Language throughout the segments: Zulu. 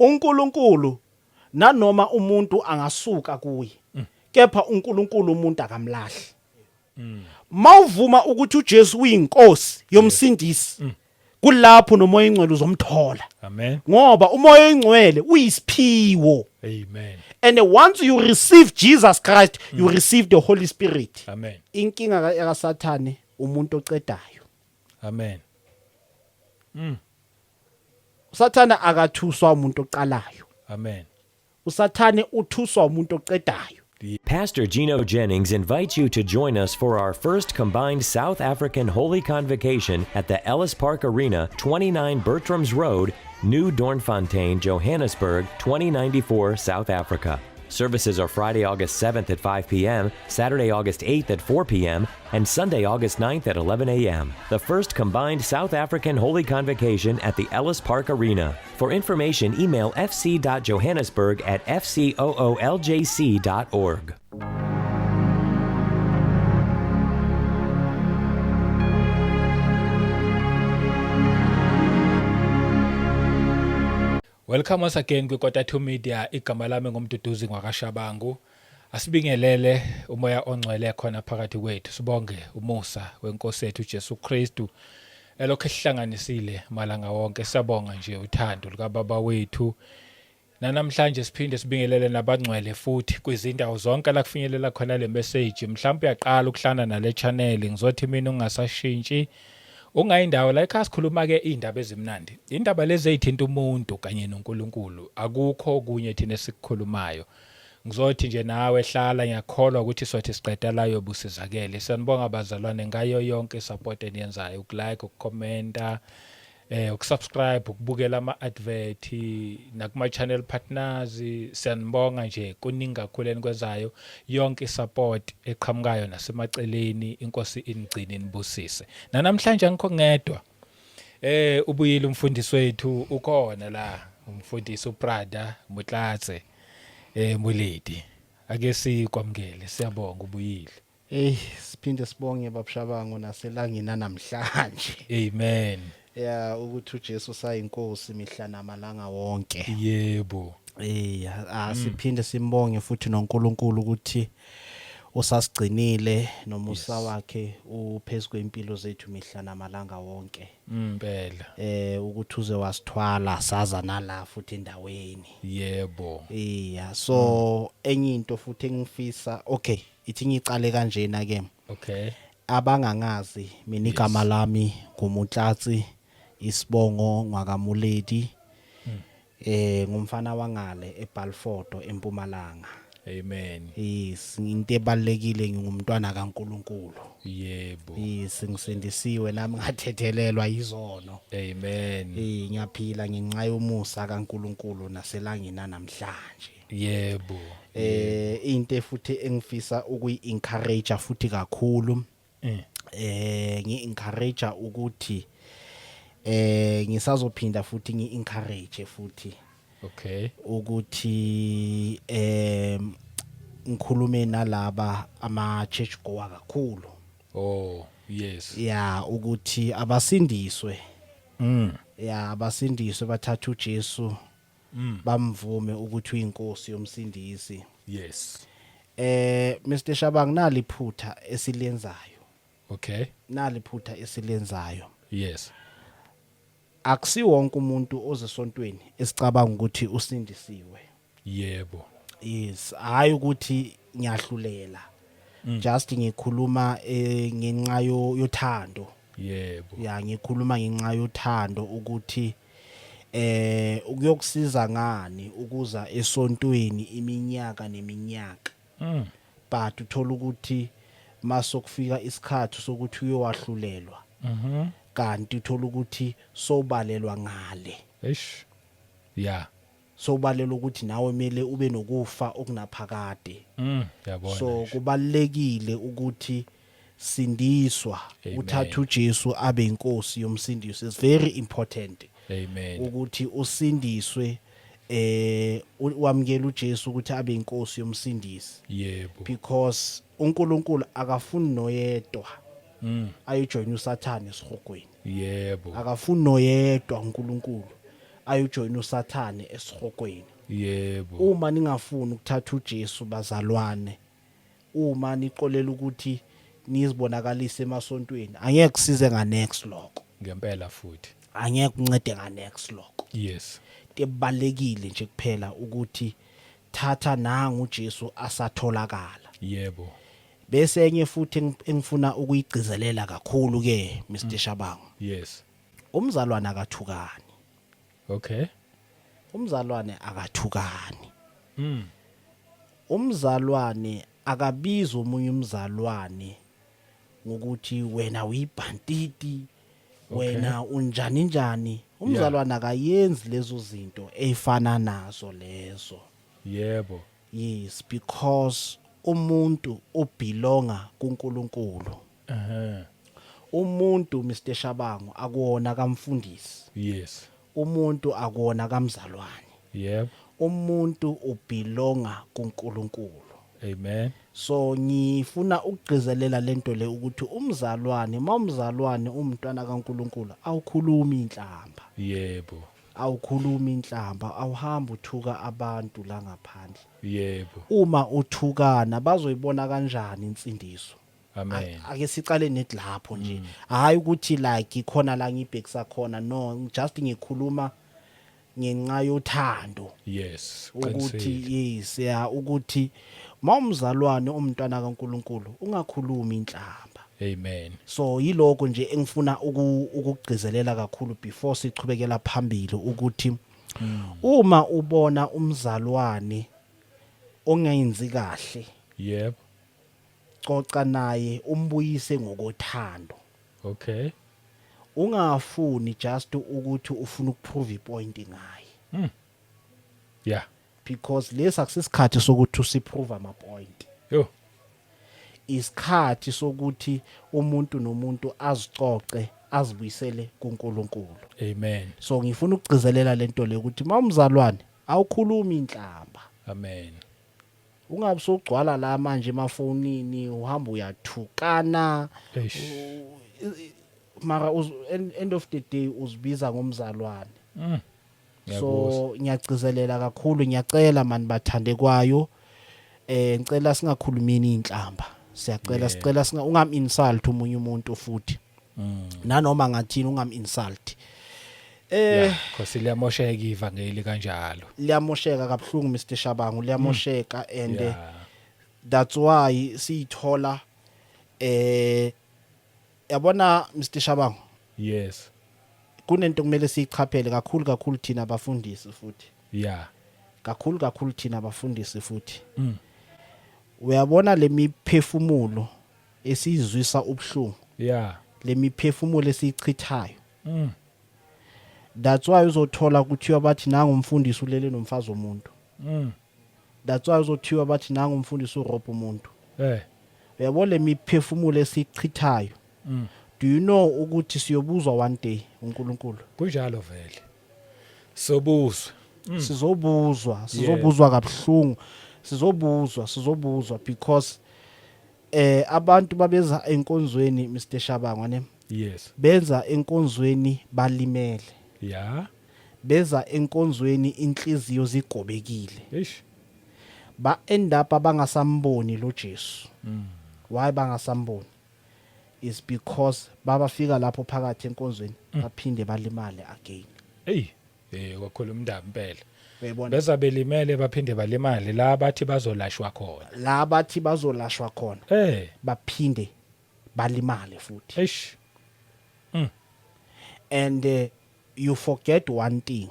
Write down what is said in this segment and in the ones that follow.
uNkulunkulu nanoma umuntu angasuka kuye, kepha uNkulunkulu umuntu akamlahli. Mawuvuma ukuthi uJesu uyinkosi yomsindisi, kulapho noMoya oNgcwele uzomthola. Amen. Ngoba uMoya oNgcwele uyisiphiwo. Amen. And once you receive Jesus Christ, you receive the Holy Spirit. Amen. Inkinga kaSathane umuntu ocedayo. Amen. uSathane akathuswa umuntu oqalayo. Amen. uSathane uthuswa umuntu ocedayo. Pastor Gino Jennings invites you to join us for our first combined South African Holy Convocation at the Ellis Park Arena, 29 Bertrams Road, New Doornfontein, Johannesburg, 2094, South Africa. Services are Friday, August 7th at 5 p.m., Saturday, August 8th at 4 p.m., and Sunday, August 9th at 11 a.m. The first combined South African Holy Convocation at the Ellis Park Arena. For information, email fc.johannesburg@fcooljc.org. Welcome once again kwiKota 2 Media. Igama lami ngumduduzi ngwakaShabangu. Asibingelele umoya ongcwele khona phakathi kwethu. Sibonge umusa wenkosi yethu Jesu Kristu elokhu esihlanganisile malanga wonke. Siyabonga nje uthando likaBaba wethu. Nanamhlanje siphinde sibingelele nabangcwele futhi kwizindawo zonke la kufinyelela khona le message. Mhlawumbe uyaqala ukuhlana nale channel, ngizothi mina ungasashintshi ungayindawo la ekhaya. Sikhuluma ke indaba ezimnandi, indaba lezi ezithinta umuntu kanye noNkulunkulu. Akukho okunye thina esikukhulumayo. Ngizothi nje nawe hlala, ngiyakholwa ukuthi sothi siqeda la yobusizakele. Siyanibonga bazalwane ngayo yonke isupport eniyenzayo, ukulike, ukucomment, ukusubscribe, ukubukela ama advert nakuma channel partners. Siyanibonga nje, kuningi kakhulu enikwenzayo, yonke isupport eqhamukayo nasemaceleni. Inkosi inigcine, inibusise. Namhlanje angikho ngedwa, ubuyile umfundisi wethu, ukhona la umfundisi uBrother Mutlatse Muledi. Ake sikwamukele, siyabonga ubuyile. Hey, siphinde sibonge babushabango naselangeni namhlanje. Amen. Ya, ukuthi uJesu sayinkosi mihla namalanga wonke. Yebo. Asiphinde simbonge futhi noNkulunkulu ukuthi usasigcinile nomusa wakhe uphezulu kwempilo zethu mihla namalanga wonke. Impela. Ukuthi uze wasithwala saza nala futhi endaweni. Yebo. Yeah, so enye into futhi engifisa, okay, ithi ngicale kanjena ke. Okay. Abangangazi mina, igama lami nguMutlatsi, isibongo ngwakamuledi. Ngumfana wangale eBalfour eMpumalanga. Amen. Yes, into ebalekile, ngingumntwana kaNkuluNkulu. Yebo. Yes, ngisindisiwe nami, ngathethelelwa izono. Amen. Ngiyaphila ngenxa yomusa kaNkuluNkulu naselangeni namhlanje. Yebo. Into futhi engifisa ukuyi encourage futhi kakhulu, ngi encourage ukuthi ngisazophinda futhi ngi encourage futhi ukuthi ngikhulume nalaba ama church goer kakhulu. Oh, yes. Ya, ukuthi abasindiswe. Ya, abasindiswe, bathatha uJesu, bamvume ukuthi uyinkosi yomsindisi. Mr Shabang, nali iphutha esilenzayo. Nali iphutha esilenzayo. Akusi wonke umuntu ozesontweni esicabanga ukuthi usindisiwe. Yes, hayi ukuthi ngiyahlulela. Just ngikhuluma ngenxa yothando. Ya, ngikhuluma ngenxa yothando ukuthi ukuyokusiza ngani ukuza esontweni iminyaka neminyaka, but uthola ukuthi masokufika isikhathi sokuthi uyowahlulelwa, kanti uthola ukuthi sobalelwa ngale. Eish. Yeah. Sobalelwa ukuthi nawe kumele ube nokufa okunaphakade. Yabona. So nje. Kubalekile ukuthi sindiswa, uthatha uJesu abe inkosi yomsindisi. It's very important Amen. ukuthi usindiswe, wamukela uJesu ukuthi abe inkosi yomsindisi, because uNkulunkulu akafuni noyedwa ayojoin uSathane esihogweni. Akafuni noyedwa uNkulunkulu. Ayojoyina uSathane esihogweni. Uma ningafuni ukuthatha uJesu, bazalwane, uma niqolela ukuthi nizibonakalise emasontweni, angeke kusize nga next lokho. Ngempela futhi. Angeke kuncede nga next lokho. Ebalekile nje kuphela ukuthi thatha nangu uJesu asatholakala. Bese enye futhi engifuna ukuyigcizelela kakhulu ke, Mr Shabangu, umzalwane akathukani. Umzalwane akathukani. Umzalwane akabizi omunye umzalwane ngokuthi wena uyibhantiti, wena unjani njani. Umzalwane akayenzi lezo zinto ezifana nazo lezo. Yes, because umuntu ubelonga kuNkulunkulu. Umuntu, Mr Shabangu, akuwona kamfundisi. Umuntu akuwona kamzalwane. Umuntu ubelonga kuNkulunkulu. Amen. So ngifuna ukugcizelela lento le ukuthi umzalwane, mawumzalwane, umntwana kaNkulunkulu, awukhulumi inhlamba. Awukhulumi inhlamba, awuhamba uthuka abantu la ngaphandle. Uma uthukana, bazoyibona kanjani insindiso? Amen. Ake sicale nethi lapho nje, hayi ukuthi like khona la ngibhekisa khona, no, just ngikhuluma ngenxa yothando. Ukuthi yes, ya, ukuthi mawumzalwane, umntwana kaNkuluNkulu, ungakhulumi inhlamba. Amen. So yiloko nje engifuna ukugcizelela kakhulu before sichubekela phambili, ukuthi uma ubona umzalwane ongenzi kahle, coca naye, umbuyise ngokothando. Ungafuni just ukuthi ufuna ukuprove ipoint ngaye. Because lesi akusisikhathi sokuthi usiprove ama point. Isikhathi sokuthi umuntu nomuntu azicoce, azibuyisele kuNkulunkulu. Amen. So ngifuna ukugcizelela lento le ukuthi mawumzalwane awukhulumi inhlamba. Amen. Ungabe usugcwala la manje emafonini, uhamba uyathukana. Eish. Mara end of the day uzibiza ngomzalwane. Ngiyakuzwa. So ngiyagcizelela kakhulu, ngiyacela mani bathandekwayo, ngicela singakhulumini inhlamba, siyacela. Sicela singa ungam insult omunye umuntu futhi. Nanoma ngathini, ungam insult. Yeah, khosi liyamosheka ivangeli kanjalo. Liyamosheka kabuhlungu, Mr Shabangu, liyamosheka and that's why siyithola, yabona, Mr Shabangu, kunento kumele siyichaphele kakhulu kakhulu thina abafundisi futhi. Kakhulu kakhulu thina abafundisi futhi. Uyabona lemiphefumulo esizwisa ubuhlungu, lemiphefumulo esiyichithayo, that's why uzothola kuthiwa bathi nanga umfundisi ulele nomfazi womuntu. That's why uzothiwa bathi nanga umfundisi urobha umuntu. Uyabona lemiphefumulo esiyichithayo, do you know ukuthi siyobuzwa one day uNkulunkulu? Kunjalo vele. Sobuzwa. Sizobuzwa, sizobuzwa kabuhlungu, sizobuzwa, sizobuzwa, because abantu babeza enkonzweni, Mr Shabangu, ne? Benza enkonzweni balimele. Beza enkonzweni inhliziyo zigobekile. Eish. Ba end up abangasamboni lo Jesu. Why bangasamboni? Is because babafika lapho phakathi enkonzweni, baphinde balimale again. Hey, kwakhuluma indaba impela. Uyayibona? Beza belimele, baphinde balimale la bathi bazolashwa khona. La bathi bazolashwa khona, baphinde balimale futhi. Eish. And you forget one thing,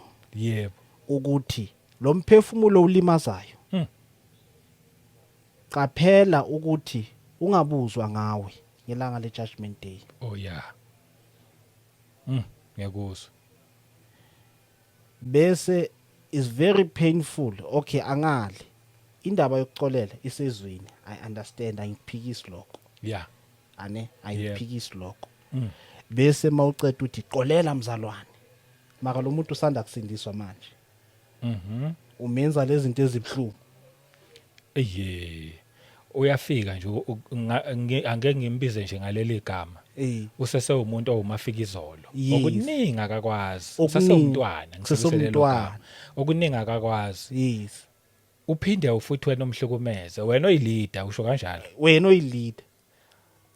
ukuthi lo mphefumulo ulimazayo, qaphela ukuthi ungabuzwa ngawe ngelanga le judgment day. Oh yeah. Ngiyakuzwa. Bese is very painful. Okay, angali indaba yokuxolela isezwini, I understand, angikuphikisi lokho. Ane ayikuphikisi lokho. Bese mawuceda uthi xolela mzalwane, maka lo muntu usanda kusindiswa manje, umenza lezi zinto ezibhlungu. Eye. Uyafika nje, angeke ngimbize nje ngaleli gama. Usese umuntu owumafikizolo. Okuningi akakwazi. Okuningi. Usasewumntwana, ngisebenzise lelo Usesewumntwana. gama. Okuningi akakwazi. Uphinde futhi wena umhlukumeze, wena oyi-leader, usho kanjalo. Wena oyi-leader.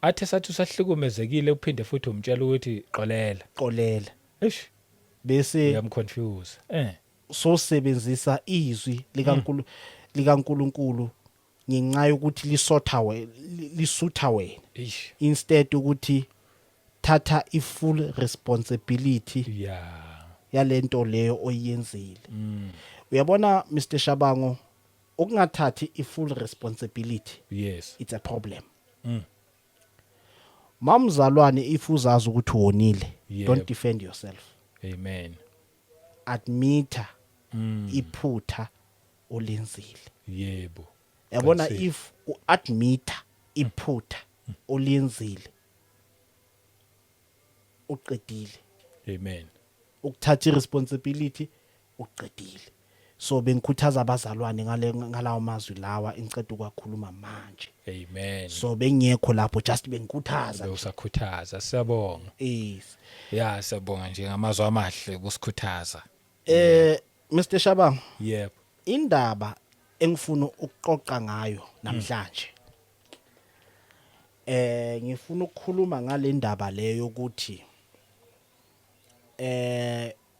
Athe sathi usahlukumezekile, uphinde futhi umtshela ukuthi xolela. Xolela. Eish, Bese uyamconfuse. Sosebenzisa izwi likaNkuluNkulu ngenxa yokuthi lisotha we lisutha wena. Instead ukuthi thatha i-full responsibility yalento leyo oyenzile. Uyabona, Mr Shabangu, ukungathathi i-full responsibility, it's a problem. Mamzalwane, if uzazi ukuthi wonile, don't defend yourself. Amen. Admita iphutha olenzile. Yabona, if uadmita iphutha olenzile, uqedile. Amen. Ukuthatha iresponsibility, uqedile. So bengikhuthaza abazalwane ngalawo mazwi lawa engiceda ukwakhuluma manje. Amen. So bengekho lapho, just bengikhuthaza nje. Bewusakhuthaza, siyabonga. Yes. Ya, siyabonga nje ngamazwi amahle kusikhuthaza. Mr Shabangu, Yebo. indaba engifuna ukuxoxa ngayo namhlanje, ngifuna ukukhuluma ngale ndaba leyo ukuthi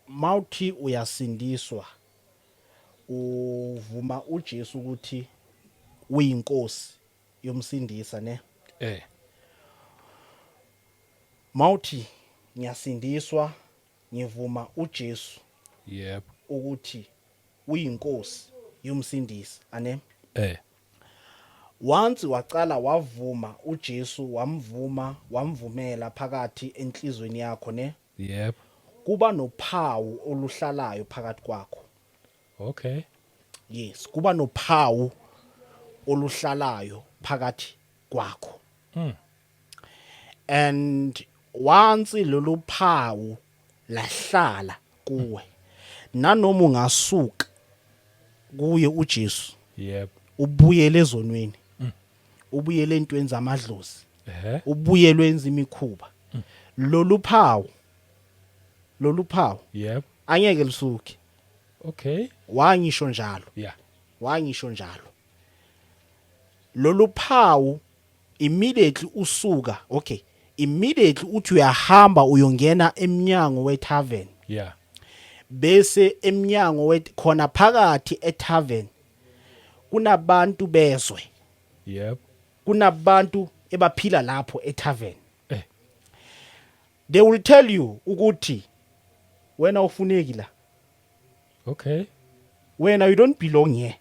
mawuthi uyasindiswa, uvuma uJesu ukuthi uyinkosi yomsindisa, ne? Mawuthi ngiyasindiswa, ngivuma uJesu ukuthi uyinkosi yomsindisi, ane? Once wacala wavuma uJesu, wamvuma, wamvumela phakathi enhlizweni yakho, ne? Yebo. Kuba nophawu oluhlalayo phakathi kwakho. Yes, kuba nophawu oluhlalayo phakathi kwakho. And once lolu phawu lahlala kuwe, nanoma ungasuka kuye uJesu, ubuyele ezonweni, ubuyele entweni zamadlozi, ubuyele wenza imikhuba, lolu phawu angeke lisuke. Wangisho njalo. Wangisho njalo, lolu phawu immediately usuka, okay, immediately uthi uyahamba uyongena eminyango we-tavern, bese eminyango we khona phakathi e-tavern kunabantu bezwe, kunabantu ebaphila lapho e-tavern. They will tell you ukuthi wena ufuneki la. Wena, you don't belong here.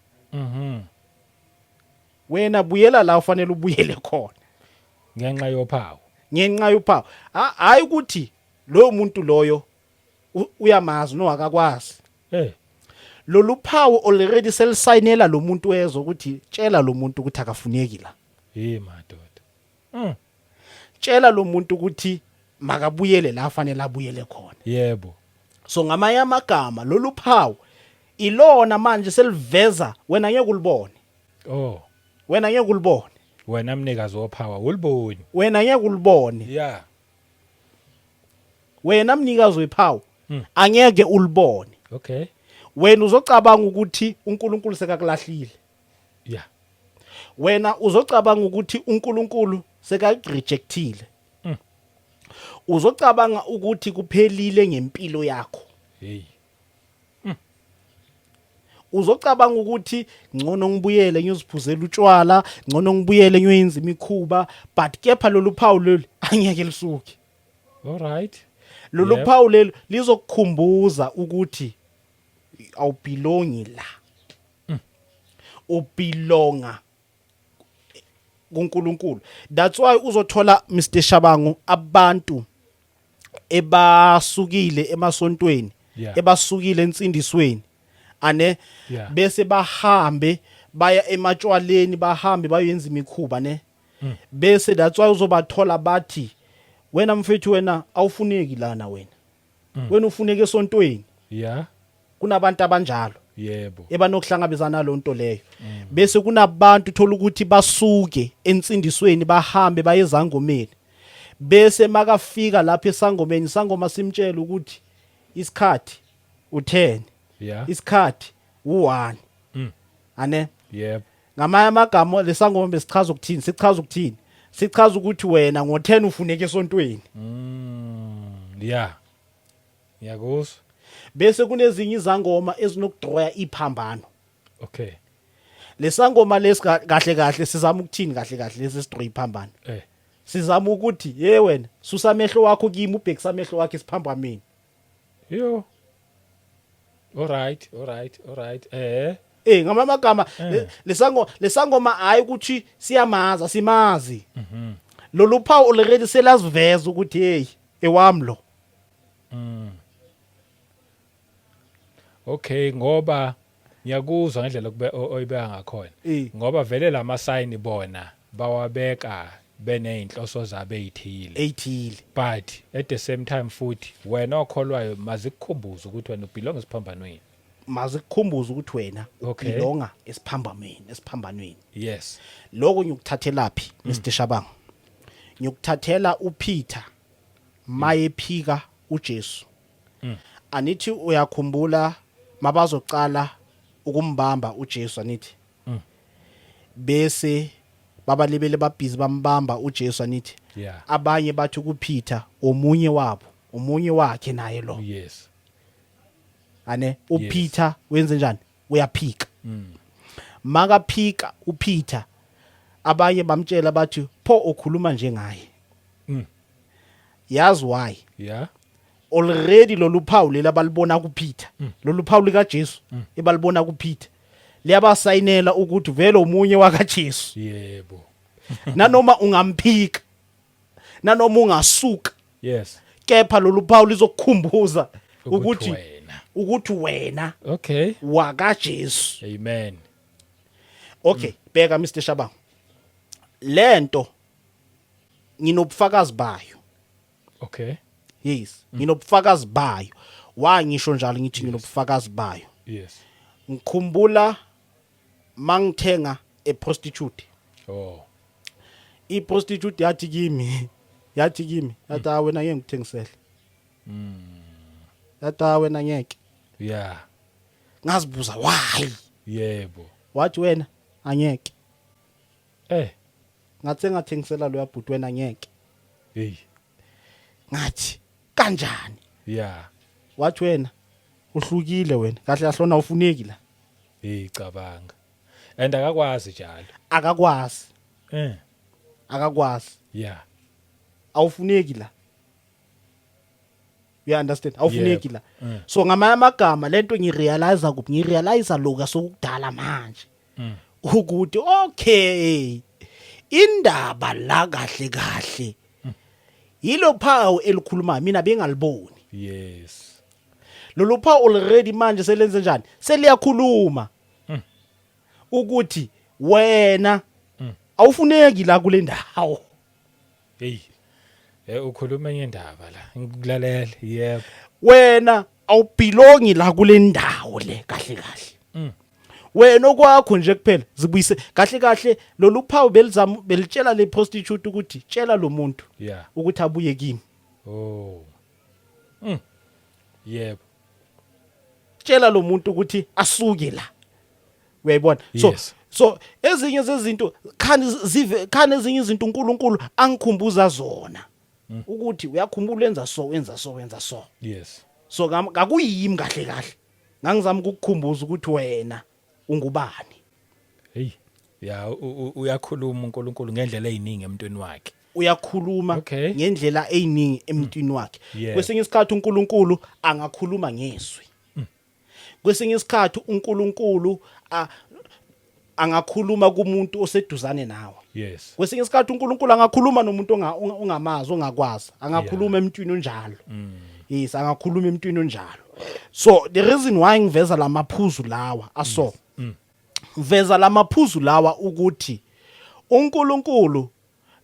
Wena buyela la ufanele ubuyele khona. Ngenxa yophawu. Ngenxa yophawu. Hayi ukuthi loyo muntu loyo uyamazi, no, akakwazi. Lolu phawu already selisayinela lo muntu wezwe ukuthi tshela lo muntu ukuthi akafuneki la. Hey madoda. Tshela lo muntu ukuthi makabuyele la afanele abuyele khona. So ngamanye amagama, lolu phawu ilona manje seliveza wena ngeke ulibone. Wena ngeke ulibone. Wena mnikazi wophawu uliboni. Wena ngeke ulibone. Wena mnikazi wephawu angeke ulibone. Wena uzocabanga ukuthi uNkulunkulu sekakulahlile. Wena uzocabanga ukuthi uNkulunkulu sekakurejectile. Uzocabanga ukuthi kuphelile ngempilo yakho. Hey. Uzocabanga ukuthi ngcono ngibuyele ngiyoziphuzela utshwala, ngcono ngibuyele ngiyoyenza imikhuba, but kepha lolu phawu lolu angeke lisuke. All right. Lolu phawu lelu lizokukhumbuza ukuthi awubelongi la, ubelonga kuNkulunkulu. That's why uzothola, Mr Shabangu, abantu ebasukile emasontweni, ebasukile ensindisweni, ane? Bese bahambe baya ematshwaleni, bahambe bayoyenza imikhuba, ne? Bese that's why uzobathola bathi, wena mfethu, wena awufuneki lana, wena wena ufuneka esontweni. Kunabantu abanjalo ebanokuhlangabezana nalonto leyo. Bese kunabantu, thola ukuthi basuke ensindisweni, bahambe baye ezangomeni. Bese makafika lapha esangomeni, isangoma simtshela ukuthi isikhathi u10, isikhathi u1, ane? Yebo. Ngamanye amagama, lesangoma besichaza ukuthini? Sichaza ukuthini? Sichaza ukuthi wena ngo10 ufuneka esontweni. Yeah, ngiyakuzwa. Bese kunezinye izangoma ezinokudroya iphambano. Lesangoma lesi kahle kahle sizama ukuthini? Kahle kahle lesi sidroya iphambano, sizama ukuthi, "Ye wena, susa amehlo wakho kimi, ubhekisa amehlo wakho esiphambanweni." Yo, all right. Ngamagama, lesangoma hayi ukuthi siyamaza, simazi. Lolu phawu already selaziveza ukuthi, hey, ewami lo. Okay, ngoba ngiyakuzwa ngendlela kube oyibeka ngakhona. Ngoba vele lama sign bona bawabeka beneyinhloso zabo ezithile. Eyithile. But at the same time futhi, wena okholwayo, mazikukhumbuze ukuthi wena ubelong esiphambanweni. Mazikukhumbuze ukuthi wena ubelonga esiphambanweni. Lokho ngikuthathelaphi, Mr Shabangu? Ngikuthathela uPeter mayephika uJesu. Anithi uyakhumbula mabazocala ukumbamba uJesu, anithi? Bese babalibele babhizi bambamba uJesu, anithi? Yeah. Abanye bathi kuPeter, omunye wabo, omunye wakhe naye lo. Ane uPeter wenze njani? Uyaphika. Makaphika uPeter, abanye bamtshela bathi, "Pho ukhuluma njengaye?" Yazi why? Already lolu phawu leli abalibona kuPeter, lolu phawu lika Jesu ebalibona kuPeter, liyabasayinela ukuthi vele omunye wakaJesu. Nanoma ungamphika, nanoma ungasuka, kepha lolu phawu lizokukhumbuza ukuthi ukuthi wena ukuthi wena wakaJesu. Amen. Okay, bheka, Mr Shabangu, lento nginobufakazi bayo. Yes, nginobufakazi bayo. Why ngisho njalo, ngithi nginobufakazi bayo? Ngikhumbula mangithenga a prostitute. I prostitute yathi kimi, yathi, "Ah, wena ngeke ngikuthengisele." Yathi, "Ah, wena ngeke." Ngazibuza why. Wathi, "Wena angeke." Ngathi ngathengisela lo yabhuti, "Wena ngeke." Ngathi, "Kanjani?" Wathi, "Wena uhlukile, wena kahle kahle wona ufuneki la." Hey, cabanga, and akakwazi njalo. Akakwazi. Akakwazi. Awufuneki la, you understand? Awufuneki la. So ngamanye amagama, lento ngirealize kuphi? Ngirealize lokho sokudala manje ukuthi okay, indaba la kahle kahle yilo phawu elikhuluma, mina bengaliboni. Lolu phawu already manje selenze njani? Seliyakhuluma ukuthi wena awufuneki la kule ndawo. Hey, ukhuluma enye indaba la, ngikulalela, yebo. Wena awubelongi la kule ndawo le kahle kahle. Wena okwakho nje kuphela zibuyise kahle kahle. Lolu phawu belizama belitshela le prostitute ukuthi, "Tshela lo muntu ukuthi abuye kimi." Oh, yebo. Tshela lo muntu ukuthi asuke la, uyayibona? So so ezinye zezinto khani zive khani, ezinye izinto uNkulunkulu angikhumbuza zona ukuthi uyakhumbula enza so, wenza so, wenza so. So kakuyimi kahle kahle, ngangizama ukukukhumbuza ukuthi wena ungubani. Hey, ya, uyakhuluma uNkulunkulu ngendlela eziningi emntwini wakhe. Uyakhuluma ngendlela eziningi emntwini wakhe. Kwesinye isikhathi uNkulunkulu angakhuluma ngezwi. Kwesinye isikhathi uNkulunkulu angakhuluma kumuntu oseduzane nawe. Kwesinye isikhathi uNkulunkulu angakhuluma nomuntu ongamazi, ongakwazi, angakhuluma emntwini onjalo. Yes, angakhuluma emntwini onjalo. So the reason why ngiveza lamaphuzu lawa aso, veza lamaphuzu lawa ukuthi uNkulunkulu,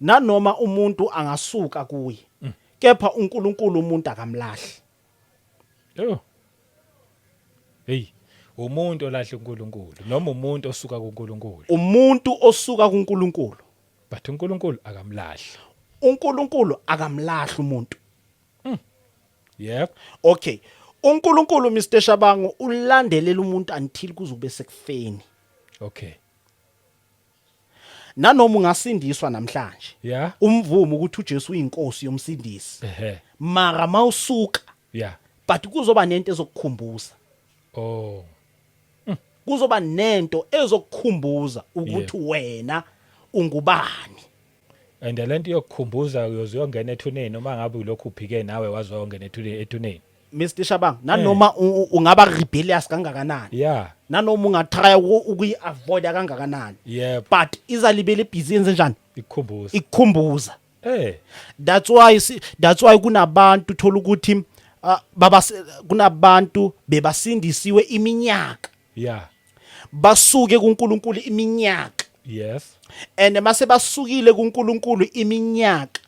nanoma umuntu angasuka kuye, kepha uNkulunkulu umuntu akamlahli. Yo, hey, umuntu olahla uNkulunkulu noma umuntu osuka kuNkulunkulu? Umuntu osuka kuNkulunkulu. But uNkulunkulu akamlahli. uNkulunkulu akamlahli umuntu. Okay, uNkulunkulu, Mr Shabangu, ulandelela umuntu until kuze kube sekufeni. Nanoma ungasindiswa namhlanje, umvumo ukuthi uJesu uyinkosi yomsindisi, mara mawusuka, but kuzoba nento ezokukhumbuza. Kuzoba nento ezokukhumbuza ukuthi wena ungubani. And lento yokukhumbuza uyoze uyongena ethuneni, noma ngabe ulokhu uphike nawe waze wayongena ethuneni. Mr Shabang, nanoma ungaba rebellious kangakanani, nanoma ungatry ukuyi-avoida kangakanani, but izalibele busy yenze njani? Ikukhumbuza. Ikukhumbuza. That's why kunabantu thola ukuthi baba, kunabantu bebasindisiwe iminyaka, basuke kuNkulunkulu iminyaka, and mase basukile kuNkulunkulu iminyaka,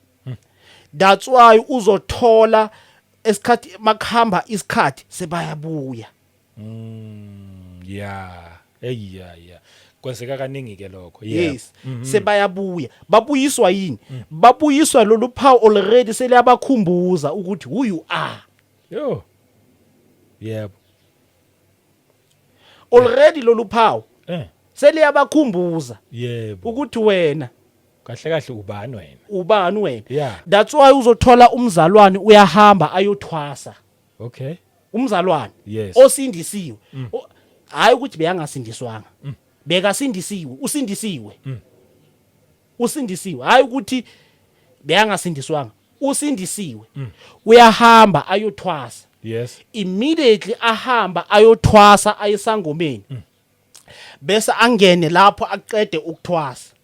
that's why uzothola esikhathi makuhamba isikhathi sebayabuya. Yeah, hey, yeah, kwenzeka kaningi ke lokho. Yes, sebayabuya. Babuyiswa yini? Babuyiswa lolu phawu already seliyabakhumbuza ukuthi who you are. Yo, yebo. Already lolu phawu seliyabakhumbuza ukuthi wena Kahle kahle ubani wena? Ubani wena. That's why uzothola umzalwane uyahamba ayothwasa. Umzalwane osindisiwe. Hayi ukuthi beyangasindiswanga, bekasindisiwe, usindisiwe, usindisiwe. Hayi ukuthi beyangasindiswanga, usindisiwe, uyahamba ayothwasa. Immediately ahamba ayothwasa ayesangomeni, bese angene lapho aqede ukuthwasa.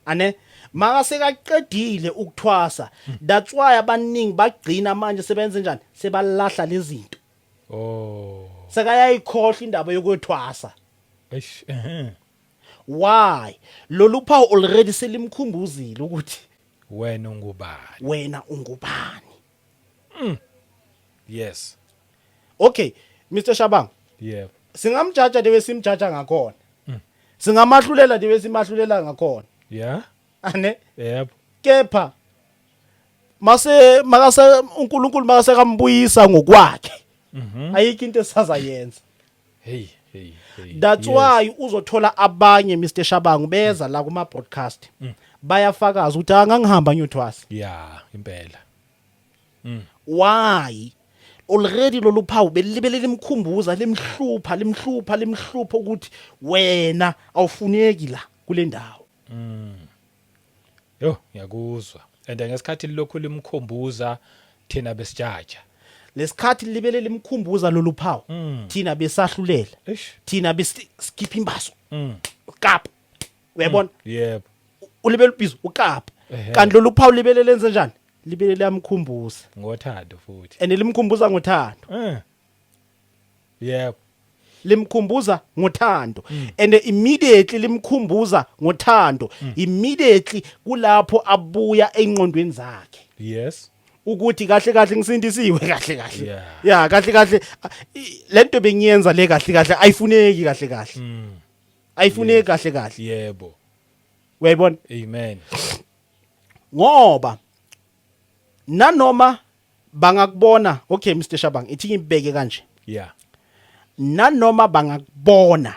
Ane maka sekaqedile ukuthwasa, that's why abaningi bagcina manje sebenze njani? Sebalahla lezi zinto. Sekayayikhohlwa indaba yokuthwasa. Eish. Why? Lolu phawu already selimkhumbuzile ukuthi wena ungubani. Wena ungubani. Okay, Mr Shabang, singamjaja the way simjaja ngakhona, singamahlulela the way simahlulela ngakhona, ane? Yebo. Kepha mase makase uNkulunkulu makase kambuyisa ngokwakhe, ayikho into esazayenza. Hey, hey, hey. That's why uzothola abanye, Mr Shabangu, beza la kuma broadcast, bayafakaza ukuthi angangihamba ngiyothwasa. Yeah, impela. Why? Already lolu phawu belibele limkhumbuza, limhlupha, limhlupha, limhlupha ukuthi wena awufuneki la kule ndawo. Yo, ngiyakuzwa. And ngesikhathi lokhu limkhumbuza, thina besijaja. Lesikhathi libele limkhumbuza lolu phawu, thina besahlulela, thina besikhipha imbaso, kapa, uyabona? Yebo. Ulibele ubhizi ukapa, kanti lolu phawu libele lenze njani? Libele liyamkhumbuza. Ngothando futhi. And limkhumbuza ngothando. Yebo. Limkhumbuza ngothando, and immediately limkhumbuza ngothando, immediately kulapho abuya engqondweni zakhe ukuthi kahle kahle ngisindisiwe, kahle kahle, ya, kahle kahle lento bengiyenza le kahle kahle ayifuneki, kahle kahle ayifuneki, kahle kahle. Uyayibona? Amen. Ngoba nanoma bangakubona, okay, Mr Shabang, ithi ngibeke kanje, nanoma bangakubona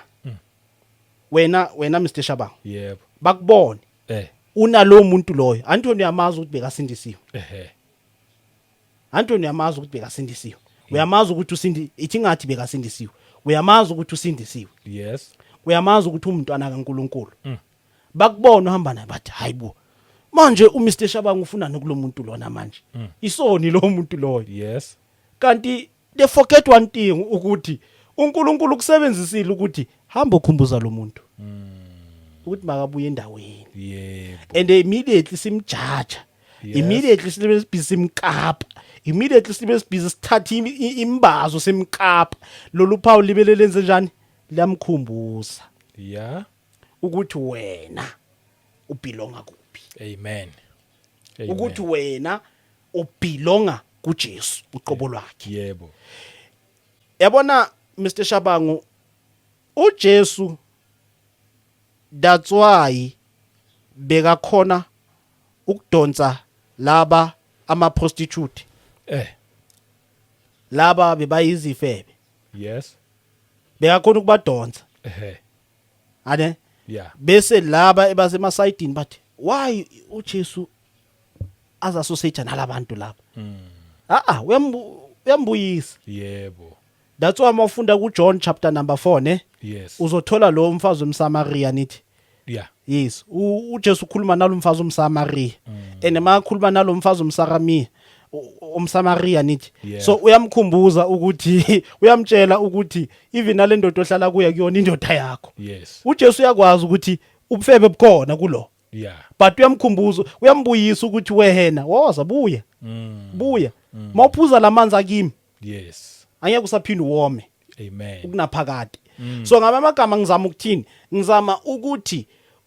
wena, Mr Shabang, bakubone unalo muntu loyo, Anthony, uyamazi ukuthi bekasindisiwe. Anthony, uyamazi ukuthi bekasindisiwe, uyamazi ukuthi usindi, ithi ngathi bekasindisiwe, uyamazi ukuthi usindisiwe. Uyamazi ukuthi umntwana kaNkuluNkulu. Bakubona uhamba naye, bathi, "Hayibo, manje uMr Shabang ufuna kulo muntu lona manje, isoni lo muntu loyo." Kanti they forget one thing, ukuthi uNkulunkulu kusebenzisile ukuthi hamba ukhumbuza lo muntu ukuthi makabuye endaweni. And immediately simjaja, immediately sibe sibhizi simkapa, immediately sibe sibhizi sithatha imbazo simkapa. Lolu phawu libele lenze njani? Liyamkhumbuza ukuthi wena ubelonga kuphi. Amen. Amen. Ukuthi wena ubelonga kuJesu uqobo lwakhe. Yabona, Mr Shabangu, uJesu, that's why bekakhona ukudonsa. Laba ama prostitute, laba bebayizifebe, bekakhona ukubadonsa, ane? Bese laba ebasemasayidini bathi, "Why uJesu azassociate nalabantu laba?" Ah ah, uyambuyisa. That's why mawufunda kuJohn chapter number 4, ne, uzothola lo mfazi wemSamaria, nithi? Yes, uJesu ukhuluma nalomfazi umSamaria, and makhuluma nalomfazi umSamaria, umSamaria, nithi? So uyamkhumbuza ukuthi, uyamtshela ukuthi even nale ndoda ohlala kuya kuyona indoda yakho. UJesu uyakwazi ukuthi ubufebe bukhona kulo, but uyamkhumbuza, uyambuyisa ukuthi, "Wehena, woza, buya, buya, mawuphuza lamanzi akimi, angeke usaphinda uwome Amen. ukunaphakade." So ngama amagama ngizama ukuthini? Ngizama ukuthi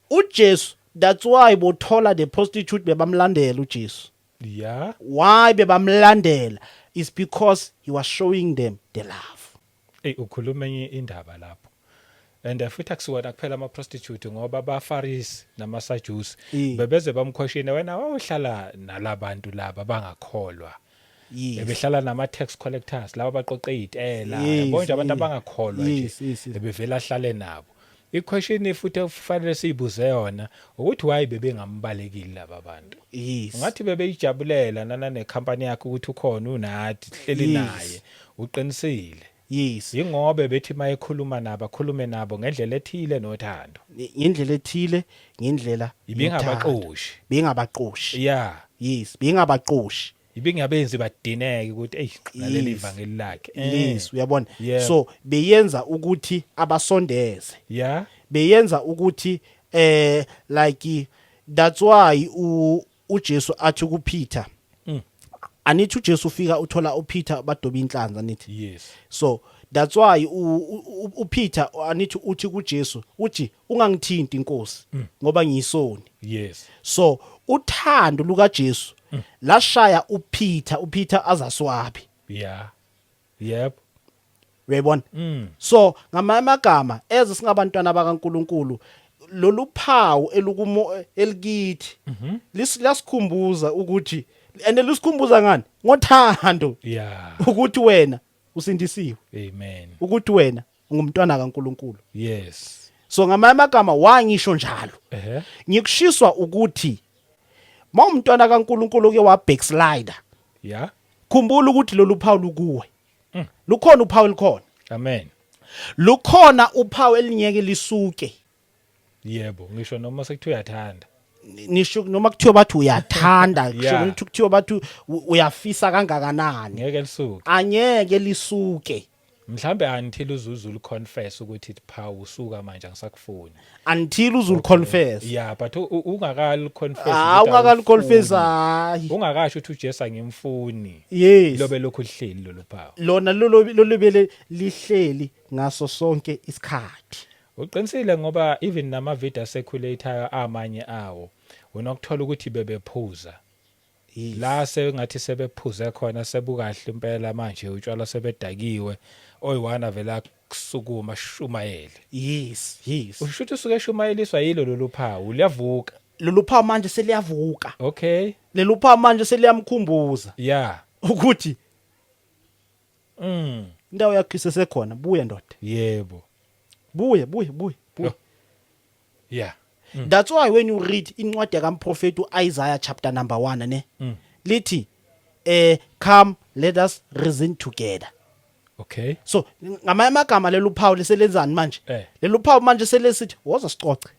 uJesu, that's why bothola the prostitute bebamlandela uJesu. Why bebamlandela is because he was showing them the love. Ey, ukhuluma enye indaba lapho. And futhi akusiwona kuphela ama prostitute, ngoba abaFarisi namaSadusi bebeze bamquestione, "Wena wawuhlala nalabantu laba bangakholwa." Bebehlala nama tax collectors laba baqoqe izitela, yabo nje abantu abangakholwa nje. Bebevela ahlale nabo. Iquestion futhi okufanele siyibuze yona ukuthi why bebengambalekile laba bantu? Ngathi bebeyijabulela nana necompany yakhe ukuthi ukhona unathi, hleli naye, uqinisile. Ingobe bethi mayekhuluma nabo, akhulume nabo ngendlela ethile nothando. Ngendlela ethile, ngendlela Ibingabaxoshi. Bengabaqoshi. Yes, bengabaqoshi. Ibingabenzi badineke ukuthi, "Ey, naleli ivangeli lakhe." Yes, uyabona? Yeah. So beyenza ukuthi abasondeze, beyenza ukuthi like, that's why uJesu athi kuPeter, anithi uJesu ufika uthola uPeter badoba inhlanzi, anithi? Yes. So that's why uPeter, anithi, uthi kuJesu, uthi, "Ungangithinti, inkosi, ngoba ngiyisoni." So uthando lukaJesu lashaya uPeter, uPeter azaswabi. yeah yep Uyayibona? So ngamanye amagama, eze singabantwana bakaNkuluNkulu, lolu phawu elukumo elikithi lasikhumbuza ukuthi, and lisikhumbuza ngani? Ngothando, ukuthi wena usindisiwe, Amen. ukuthi wena ungumntwana kaNkuluNkulu. So ngamanye amagama, wangisho njalo, ngikushiswa ukuthi mawumntwana kaNkuluNkulu ke wa backslider, khumbula ukuthi lolu phawu lukuwe, lukhona uphawu, likhona. Amen. Lukhona uphawu elinyeke lisuke. Yebo, ngisho noma sekuthiwa uyathanda. Nisho noma kuthiwa bathi uyathanda, kusho ukuthi kuthiwa bathi uyafisa kangakanani, ngeke lisuke. Angeke lisuke. Mhlambe until uzuze confess ukuthi, "Phawu, usuka manje, angisakufuni." Until uzul confess. Yeah, but ungakali confess Ah, ukuthi ungakali confess, awufuni. Hayi. Ungakasho ukuthi, "uJesu angimfuni," lobe lokhu lihleli lolu phawu. Lona lolo lolubele lihleli ngaso sonke isikhathi. Uqinisile, ngoba even nama video circulator amanye awo, unokuthola ukuthi bebephuza la, sengathi sebephuze khona, sebukahle impela manje utshwala, sebedakiwe, oyi-one vela kusukuma shumayele. Usho ukuthi usuke eshumayeliswa yilo lolu phawu, liyavuka. Lolu phawu manje seliyavuka. Lolu phawu manje seliyamkhumbuza ukuthi indawo yakho isesekhona, buya ndoda. Buye, buye, buye, buye. That's why when you read incwadi kaMprofeti uIsaiah chapter number 1, ne, lithi "Come, let us reason together." So ngamanye amagama, lelu phawu liselenzani manje? Lelu phawu manje selesithi, "Woza sicoce,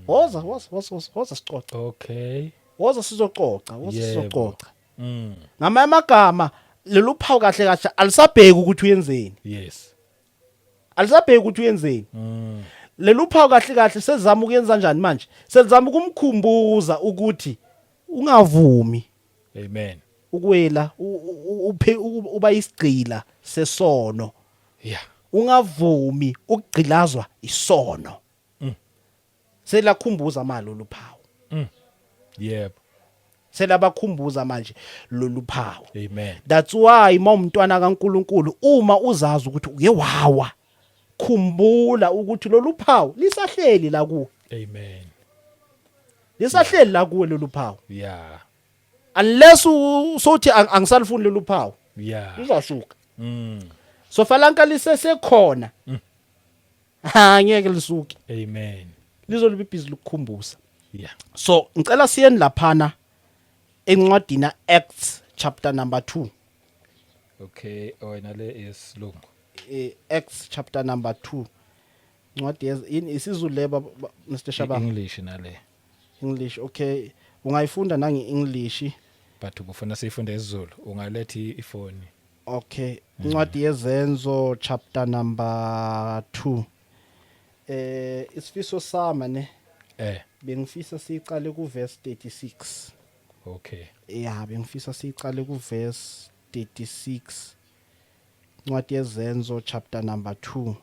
woza, woza, woza, woza, woza sicoce." "Woza sizococa, woza sizococa." Ngamanye amagama, lelu phawu kahle kahle alisabheki ukuthi uyenzeni. Alisabheki ukuthi uyenzeni. Lelu phawu kahle kahle sezama ukuyenza kanjani manje? Sezama ukumkhumbuza ukuthi ungavumi Amen. ukuwela uba isigcila sesono. Ungavumi ukugcilazwa isono. Selakhumbuza manje lolu phawu. Selabakhumbuza manje lolu phawu. Amen. That's why mawumntwana kaNkuluNkulu, uma uzazi ukuthi uke wawa, khumbula ukuthi lolu phawu lisahleli la kuwe. Amen. Lisahleli la kuwe lolu phawu. Unless usothi angisalifuni lolu phawu, luzasuka. So falanka lisesekhona, ha, ngeke lisuke. Amen. Lizolibe busy lokukhumbuza. So ngicela siyeni laphana encwadini Acts chapter number 2. Okay, wena le yesilungu. Acts chapter number 2, incwadi yini, isiZulu le, Mr Shabang? English nale. English, okay, ungayifunda nange English. But ubufuna siyifunde isiZulu, ungalethi ifoni. Okay, incwadi yeZenzo chapter number 2. Isifiso sami ne, bengifisa siqale ku verse 36. Yeah, bengifisa siqale ku verse 36, incwadi yeZenzo chapter number 2.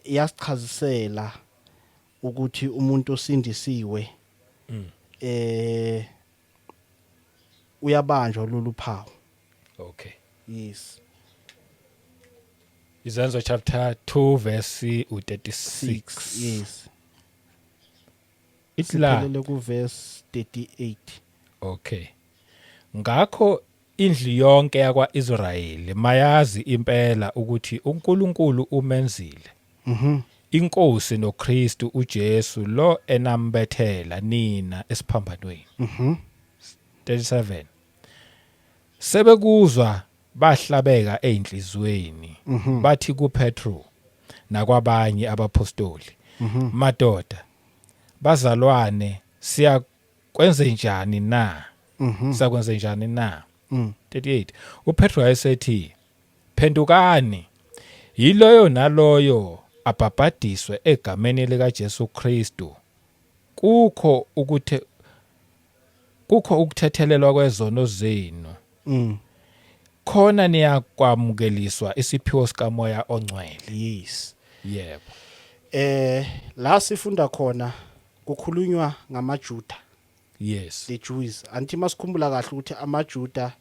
Iyasichazisela ukuthi umuntu osindisiwe uyabanjwa lolu phawu. Yes. Izenzo chapter 2 verse u36. 6, yes. Ithi la Siphelele ku verse 38. Okay. Ngakho indlu yonke yakwaIsrayeli mayazi impela ukuthi uNkulunkulu umenzile inkosi noKristu uJesu lo enambethela nina esiphambanweni. 37 Sebekuzwa bahlabeka einhlizweni, bathi kuPetru nakwabanye abapostoli, "Madoda, bazalwane, siya kwenze njani na? Sakwenze njani na?" 38 uPetru wayesethi, "Phendukani, yiloyo naloyo abhabhadiswe egameni lika Jesu Kristu kukho ukuthethelelwa kwezono zenu, khona niyakwamukeliswa isiphiwo sikaMoya oNgcwele." Yebo. La sifunda khona kukhulunywa ngamaJuda. The Jews. Anti masikhumbula kahle ukuthi amaJuda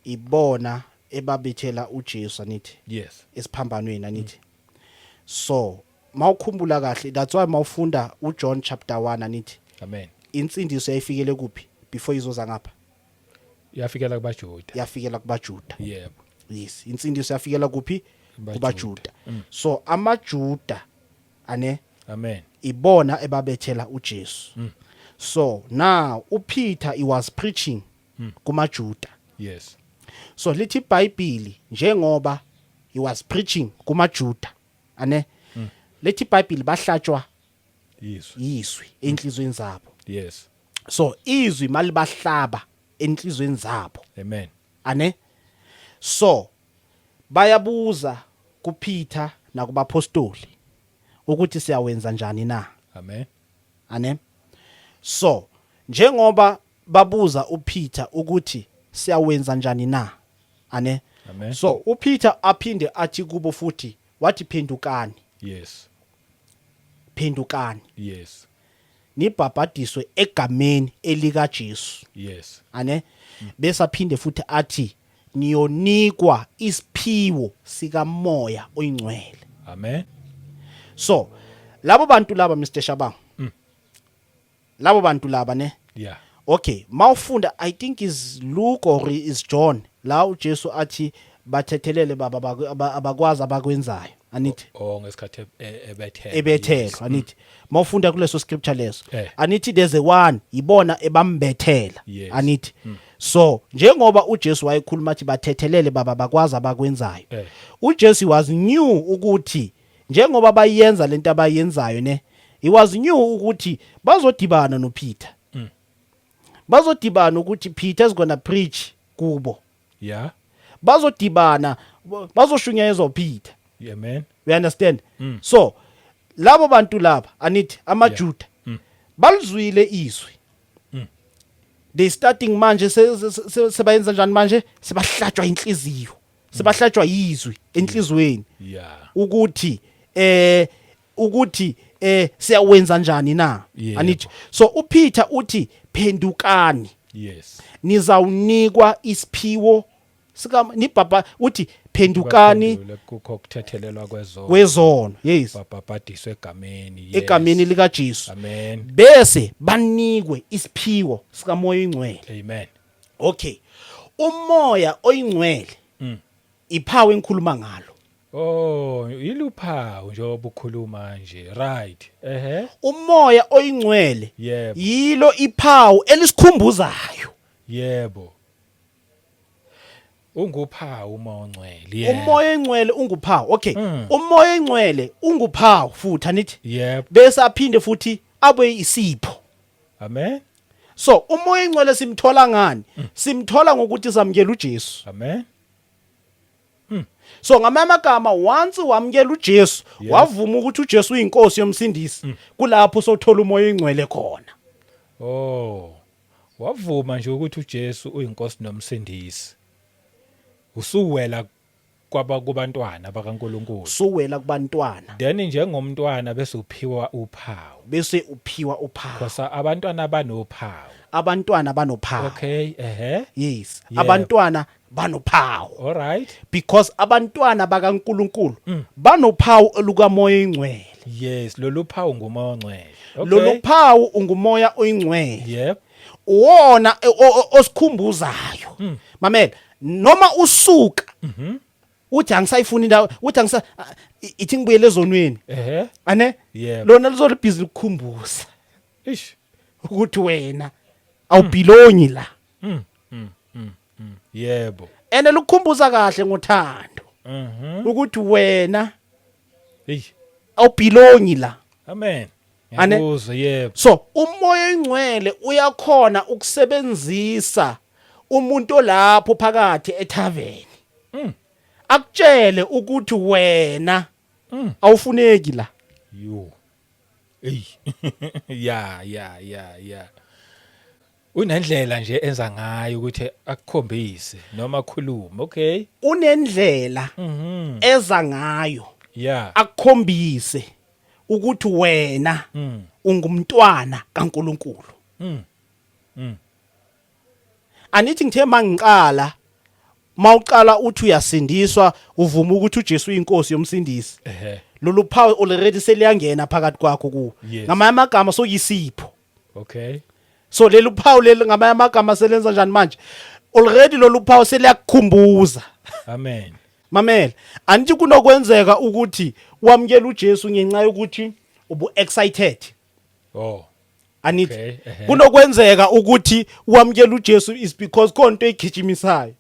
ibona ebabethela uJesu, anithi? Yes. Esiphambanweni, anithi? So mawukhumbula kahle, that's why mawufunda uJohn chapter 1, anithi? Amen. Insindiso yayifikele kuphi before izoza ngapha? Yafikela kubaJuda. Yafikela kubaJuda. Yebo. Yes, insindiso yafikela kuphi? KubaJuda. KubaJuda. So amaJuda, ane? Amen. Ibona ebabethela uJesu. So now uPeter, he was preaching kumaJuda. So lithi iBhayibheli, njengoba he was preaching kumaJuda, ane, lithi iBhayibheli bahlatshwa Yizwi. Yizwi enhlizweni zabo. So izwi malibahlaba enhlizweni zabo, Amen. ane, so bayabuza kuPeter nakubapostoli ukuthi siyawenza njani na? Amen. Ane, so njengoba babuza uPeter ukuthi siyawenza njani na, ane, Amen. so uPeter aphinde athi kubo futhi, wathi, "Phendukani." "Phendukani." "Nibhabhadiswe egameni elika Jesu." Ane, bese aphinde futhi athi, "Niyonikwa isiphiwo sikaMoya oyiNgcwele." Amen. So labo bantu laba, Mr Shabang, labo bantu laba, ne? Okay, mawufunda, I think is Luke or is John, la uJesu athi, "Bathethelele baba, abakwazi abakwenzayo," anithi? Oh, ngesikhathi ebethelwa. Ebethelwa. Anithi mawufunda kuleso scripture leso, anithi there's a one ibona ebambethela? Yes. Anithi? So njengoba uJesu wayekhuluma athi, "Bathethelele baba, bakwazi abakwenzayo," uJesu was knew ukuthi njengoba bayenza lento abayenzayo, ne, he was knew ukuthi bazodibana noPeter, bazodibana ukuthi Peter is gonna preach kubo. Bazodibana, bazoshunyayezwa uPeter. Amen. You understand? So labo bantu laba, anithi, amaJuda balizwile izwi. They starting manje sebayenza njani manje? Sebahlatshwa inhliziyo, sebahlatshwa izwi enhlizweni ukuthi siyawenza njani na? Anithi? So uPeter uthi, "Phendukani." Nizawunikwa isiphiwo sika nibhabha, uthi Phendukani Baphendule kukho ukuthethelelwa kwezono. Kwezono, yes. Babhabhadiswe egameni, yes. Egameni lika Jesu. Amen. Bese banikwe isiphiwo sikaMoya oyiNgcwele. Amen. Okay, uMoya oyiNgcwele iphawu engikhuluma ngalo. Oh, iluphawu njengoba ukhuluma nje. Right. Ehe. UMoya oyiNgcwele yilo iphawu elisikhumbuzayo. Yebo. Unguphawu uMoya oNgcwele. Yebo. UMoya oyiNgcwele unguphawu. Okay. UMoya oyiNgcwele unguphawu futhi, anithi? Yebo. Bese aphinde futhi abe isipho. Amen. So uMoya oyiNgcwele simthola ngani? Simthola ngokuthi samukela uJesu. Amen. So ngamanye amagama, once wamukela uJesu, wavuma ukuthi uJesu uyinkosi yomsindisi, kulapho sothola uMoya oyiNgcwele khona. Oh. Wavuma nje ukuthi uJesu uyinkosi nomsindisi. Usuwela kwaba kubantwana bakaNkuluNkulu. Suwela kubantwana. Then njengomntwana bese uphiwa uphawu. Bese uphiwa uphawu. Because abantwana banophawu. Abantwana banophawu. Okay, ehe. Yes, abantwana banophawu. All right. Because abantwana bakaNkuluNkulu banophawu olukaMoya oyiNgcwele. Yes, lolu phawu nguMoya oNgcwele. Okay. Lolu phawu unguMoya oyiNgcwele. Uwona osikhumbuzayo. Mamela, noma usuka uthi angisayifuni indawo, uthi angisa ithi ngibuyele ezonweni, ane lona lizobe busy ukukhumbuza Ish. ukuthi wena awubelongi la. Ene lukukhumbuza kahle ngothando ukuthi wena Hey. awubelongi la. Amen. Ane- Ngiyakuzwa, yebo. So uMoya oyiNgcwele uyakhona ukusebenzisa umuntu olapho phakathi etavern akutshele ukuthi wena awufuneki la. Yo. Ey. Ya. Unendlela nje enza ngayo ukuthi akukhombise noma akhulume. Okay. Unendlela eza ngayo akukhombise ukuthi wena ungumntwana kaNkuluNkulu. Anithi ngithe mangiqala, mawuqala uthi uyasindiswa, uvuma ukuthi uJesu uyinkosi yomsindisi, lolu phawu already seliyangena phakathi kwakho kuwo. Ngamanye amagama sokuyisipho. So lelu phawu leli, ngamanye amagama, selenza njani manje? Already lolu phawu seliyakukhumbuza. Amen. Mamela, angithi kunokwenzeka ukuthi wamukela uJesu ngenxa yokuthi ubu excited. Oh. Anithi Okay, ehe. kunokwenzeka ukuthi wamukela uJesu is because khona into egijimisayo.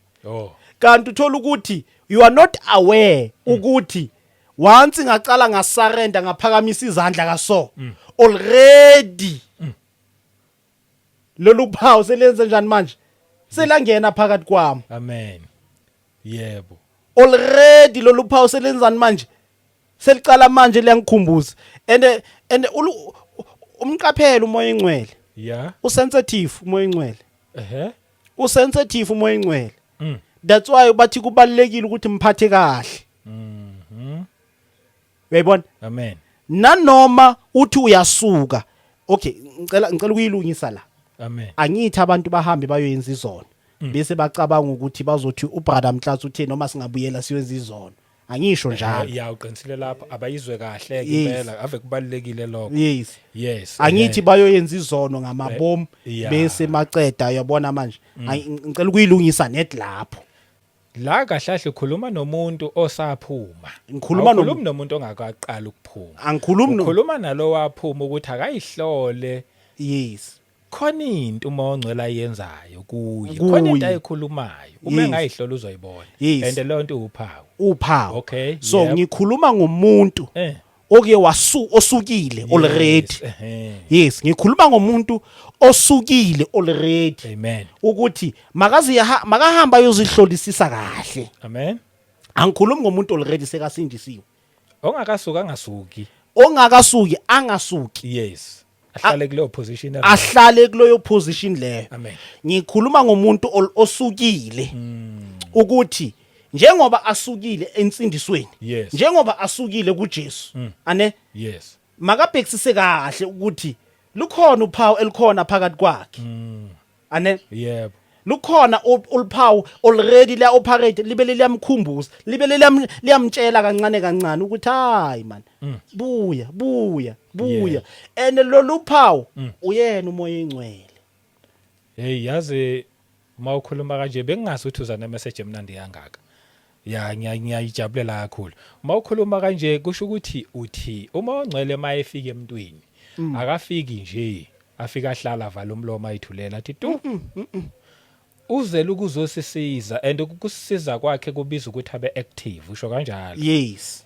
Kanti uthola ukuthi you are not aware ukuthi once ngacala ngasurrender, ngaphakamisa izandla kaso, already lolu phawu selenze njani manje? Selangena phakathi kwami. Amen. Yebo. Already lolu phawu selenzani manje? Selicala manje liyangikhumbuza and umqaphela uMoya oyiNgcwele. Usensitive uMoya oyiNgcwele. Usensitive uMoya oyiNgcwele. That's why bathi kubalekile ukuthi mphathe kahle. Uyayibona? Amen. Nanoma uthi uyasuka, okay, ngicela ukuyilungisa la. Amen. Angithi abantu bahambe bayoyenza izono, bese bacabanga ukuthi bazothi ubrother Mhlatsi uthe noma singabuyela siyenza izono. Angisho njalo. Ya, uqinisile lapho, abayizwe kahle ke impela, ave kubalekile lokho. Yes. Angithi bayoyenza izono ngamabomu bese maceda, uyabona manje. Ngicela ukuyilungisa net lapho. La kahle kahle ukhuluma nomuntu osaphuma. Ngikhuluma Awukhulumi nomuntu ongakaqali ukuphuma. Angikhulumi Ukhuluma nalo waphuma ukuthi akayihlole. Khona into uma ongcwele ayenzayo kuye. Khona into Kuye. ayikhulumayo. Uma engayihlola uzoyibona. And leyo nto uphawu. Uphawu. Okay. So ngikhuluma ngomuntu oke wasu osukile already. Yes, ngikhuluma ngomuntu osukile already. Amen. Ukuthi makazi makahamba ayozihlolisisa kahle. Amen. Angikhulumi ngomuntu already sekasindisiwe. Ongakasuki angasuki. Ongakasuki angasuki. Yes. Ahlale kuleyo position. Ahlale kuleyo position leyo. Amen. Ngikhuluma ngomuntu osukile. Ukuthi njengoba asukile ensindisweni, njengoba asukile kuJesu, ane? Makabhekisise kahle ukuthi lukhona uphawu elikhona phakathi kwakhe. Ane? Yebo. Lukhona uluphawu already liya operate, libe liyamkhumbuza, libe liyamtshela kancane kancane ukuthi hayi man, buya, buya, buya. And lolu phawu uyena uMoya oNgcwele. Hey, yazi uma ukhuluma kanje bengingazi ukuthi uza ne-message emnandi kangaka. Ya, ngiyayijabulela kakhulu. Uma ukhuluma kanje kusho ukuthi uthi uma ongcwele mayefika emntwini, akafiki nje afika ahlala, avala umlomo, ayithulela, athi tu. Uzela ukuzosisiza, and ukusisiza kwakhe kubiza ukuthi abe active, usho kanjalo? Yes.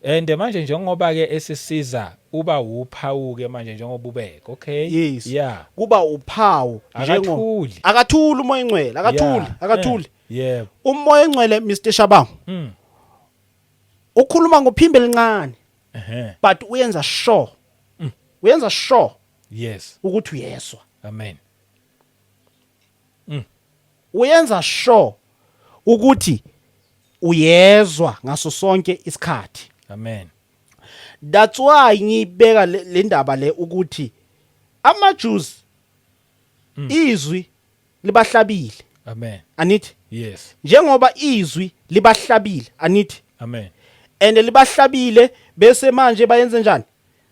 And manje njengoba ke esisiza uba uphawu ke manje njengoba ubeka, okay? Yes. Kuba uphawu. Akathuli. Akathuli uMoya oNgcwele, akathuli, akathuli. Yebo. Umoya oNgcwele, Mr Shabangu, ukhuluma ngophimbo elincane, but uyenza sure, uyenza sure ukuthi uyezwa. Amen. Uyenza sure ukuthi uyezwa ngaso sonke isikhathi. Amen. That's why ngibeka le ndaba le ukuthi ama Jews izwi libahlabile. Amen. Anithi? Yes. Njengoba izwi libahlabile, anithi? Amen. And libahlabile, bese manje bayenze njani?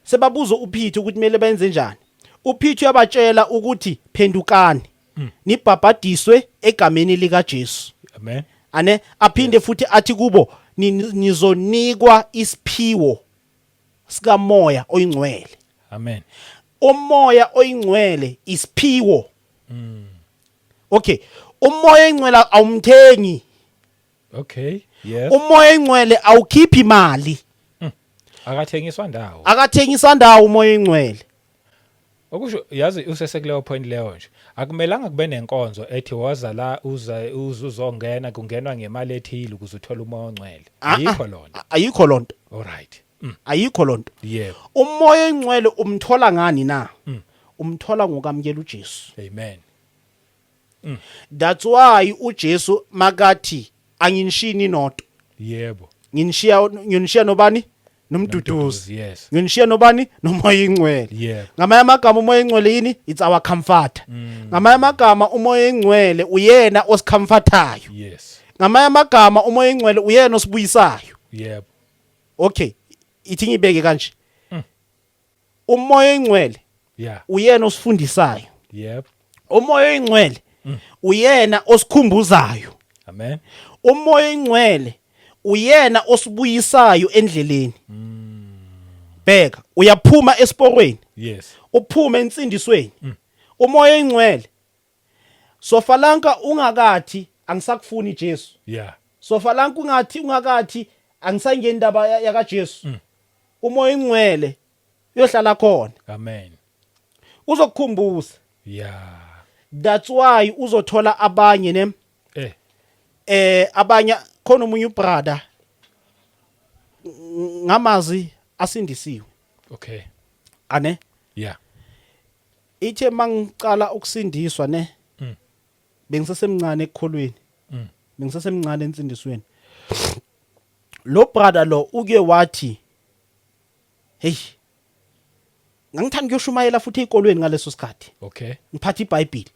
Sebabuza uPeter ukuthi kumele bayenze njani. UPeter uyabatshela ukuthi phendukani, nibhabhadiswe egameni lika Jesu. Amen. Ane aphinde futhi athi kubo, "Nizonikwa isiphiwo sikaMoya oyiNgcwele." Amen. UMoya oyiNgcwele isiphiwo. Okay, uMoya oyiNgcwele awumthengi. Okay yes UMoya oyiNgcwele awukhiphi imali. Akathengiswa ndawo. Akathengisa ndawo uMoya oyiNgcwele. Okusho, yazi, usesekuleyo point leyo nje, akumelanga kube nenkonzo ethi woza la, uza uzongena, kungenwa ngemali ethile ukuze uthole uMoya oNgcwele. Ah, ah. Ayikho lonto. Ayikho lonto. All right. Ayikho lonto. Yebo. UMoya oyiNgcwele umthola ngani na? Umthola ngokamukela uJesu. Amen. That's why uJesu makathi, "Anginishini noto." Nginishiya nobani? Nomduduzi. Nginishiya nobani? NoMoya oyiNgcwele. Ngamanye amagama, uMoya oyiNgcwele yini? It's our comforter. Ngamanye amagama, uMoya oyiNgcwele uyena osicomfortayo. Ngamanye amagama, uMoya oyiNgcwele uyena osibuyisayo. Okay, ithi ngibeke kanje, uMoya oyiNgcwele uyena osifundisayo. UMoya oyiNgcwele uyena osikhumbuzayo. Amen. UMoya oyiNgcwele uyena osibuyisayo endleleni. Bheka, uyaphuma esiporweni, uphume ensindisweni, uMoya oyiNgcwele sofalanka ungakathi angisakufuni Jesu, sofalanka ungathi ungakathi angisangeni indaba yakaJesu, uMoya oyiNgcwele uyohlala khona. Amen. Uzokukhumbuza. That's why uzothola abanye ne abanye khona, omunye ubrother ngamazi asindisiwe. Ane ithe mangicala ukusindiswa ne, bengisesemncane ekukholweni, bengisesemncane ensindisweni. Lo brother lo uke wathi, hey, ngangithanda ukuyoshumayela futhi ezikolweni ngaleso sikhathi, ngiphatha iBhayibheli.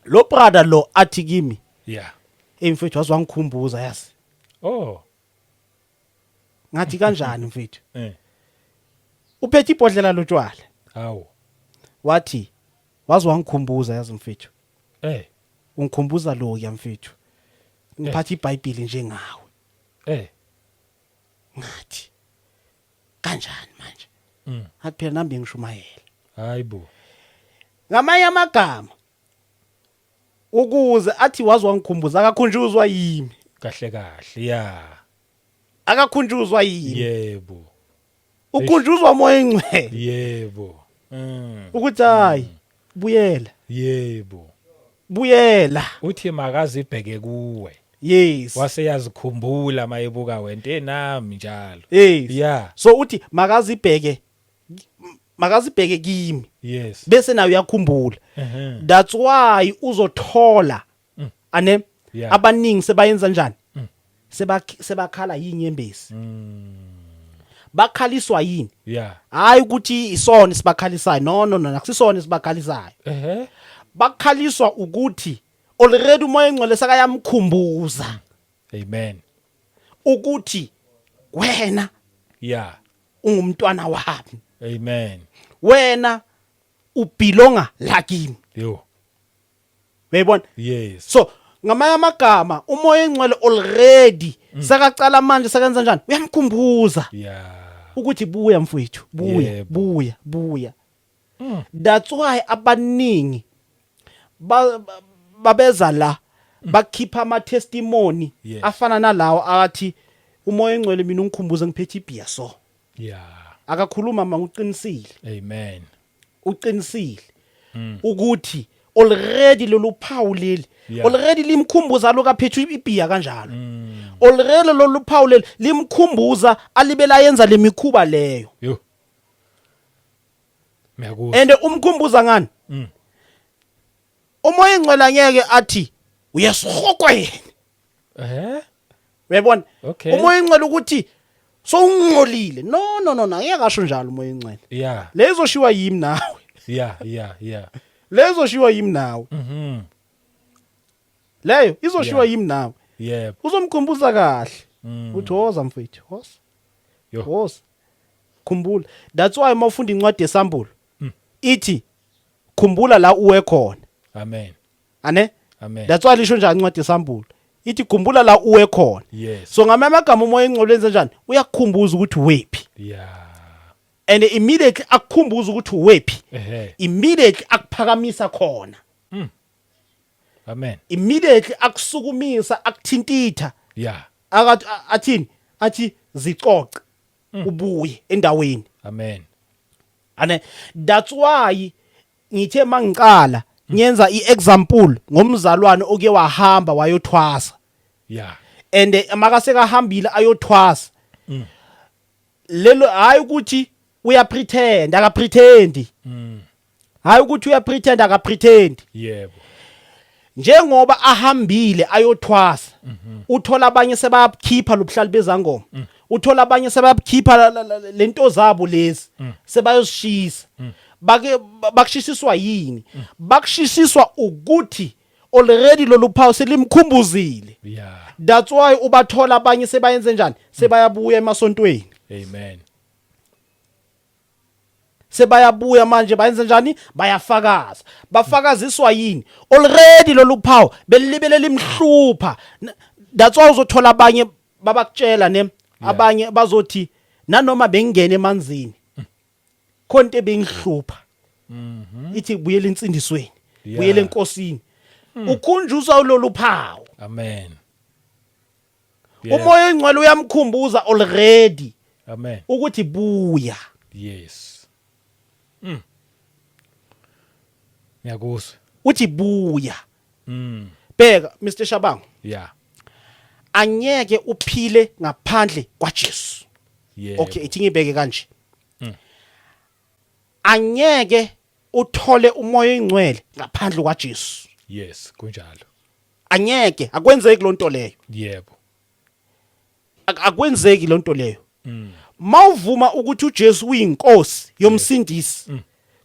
Lo brother lo athi kimi, "Hey mfethu, wazi wangikhumbuza, yazi." Ngathi, "Kanjani mfethu?" Uphethe ibhodlela lotshwala. Awu. Wathi, "Wazi wangikhumbuza, yazi mfethu. Ungikhumbuza lo ya mfethu, ngiphatha iBhayibheli njengawe." Ngathi, "Kanjani manje?" Athi, "Phela nami ngishumayela." Hayibo. Ngamanye amagama, ukuze athi wazi wangikhumbuza, akakhunjuzwa yimi. Kahle kahle, yeah. Akakhunjuzwa yimi. Ukhunjuzwa Moya oyiNgcwele ukuthi hayi, buyela. Buyela. Uthi makazibheke kuwe. Yes. Wase yazikhumbula mayebuka wena enami njalo. Yes. So uthi makazibheke kimi, bese nayo uyakhumbula. That's why uzothola ane abaningi sebayenza njani? Sebakhala yinyembezi. Bakhaliswa yini? Hayi ukuthi isona sibakhalisayo, no, no, no, akusisona sibakhalisayo. Bakhaliswa ukuthi Already umoya engcwele sakayamkhumbuza Amen. Ukuthi wena ungumntwana wami. Amen. Wena ubelonga la kimi. Yo. Uyayibona? Yes. So ngamanye amagama umoya engcwele already sakacala manje sakenza njani? Uyamkhumbuza ukuthi buya mfowethu, buya, buya, buya. That's why abaningi babeza la bakhipha ama testimony afana nalawo athi umoya engcwele mina ungikhumbuza ngiphethe ibhiya so. Akakhuluma manga uqinisile. Amen. Uqinisile. Ukuthi already lolu phawu leli already limkhumbuza lokaphethe ibhiya kanjalo. Already lolu phawu leli limkhumbuza alibela yenza lemikhuba leyo. Yo. Ngiyakuzwa. And umkhumbuza ngani? Umoya engcwele angeke athi uyesihokweni. Eh? Uyabona? Okay. Umoya engcwele ukuthi sowungcolile. No, no, no, no, angeke asho njalo umoya engcwele. Lezo shiwa yimi nawe. Yeah. Lezo shiwa yimi nawe. Leyo izoshiwa yimi nawe. Yebo. Uzomkhumbuza kahle. Uthi woza mfethu, woza. Yo. Woza. Khumbula. That's why mawufunda incwadi yesambulo ithi khumbula la uwe khona. Amen. Ane? Amen. That's why lisho njani incwadi yesambulo. Ithi khumbula la uwe khona. Yes. So ngamanye amagama umoya engcwele wenze njani? Uyakukhumbuza ukuthi wephi. And immediately akukhumbuza ukuthi wephi. Immediately akuphakamisa khona. Amen. Immediately akusukumisa, akuthintitha. Akathi athini? Athi zicoce. Ubuye endaweni. Amen. Ane that's why ngithe mangiqala ngiyenza iexample ngomzalwane oke wahamba wayothwasa. And makaseka hambile ayothwasa. Lelo hayi ukuthi uya pretend, aka pretend. Hayi ukuthi uya pretend, aka pretend. Yebo. Njengoba ahambile ayothwasa, uthola abanye sebayakhipha lobuhlali bezangoma. Uthola abanye sebayakhipha lento zabo lezi, sebayozishisa. Bake bakushisiswa yini? Bakushisiswa ukuthi already lolu phawu selimkhumbuzile. That's why ubathola abanye sebayenze njani? Sebayabuya emasontweni. Amen. Sebayabuya manje bayenze njani? Bayafakaza. Bafakaziswa yini? Already lolu phawu belibele limhlupha. That's why uzothola abanye babakutshela ne abanye bazothi nanoma bengena emanzini khona into ebengihlupha. Ithi buyela insindisweni, buyela enkosini. Ukhunjuzwa lolu phawu. Amen. Umoya engcwele uyamkhumbuza already. Amen. Ukuthi buya. Yes. Ngiyakuzwa. Uthi buya. Bheka Mr Shabangu. Angeke uphile ngaphandle kwaJesu. Okay, ithi ngibeke kanje. Angeke uthole umoya oyingcwele ngaphandle kwaJesu. Yes, kunjalo. Angeke, akwenzeki lonto leyo. Yebo. Akwenzeki lonto leyo. Mawuvuma ukuthi uJesu uyinkosi yomsindisi,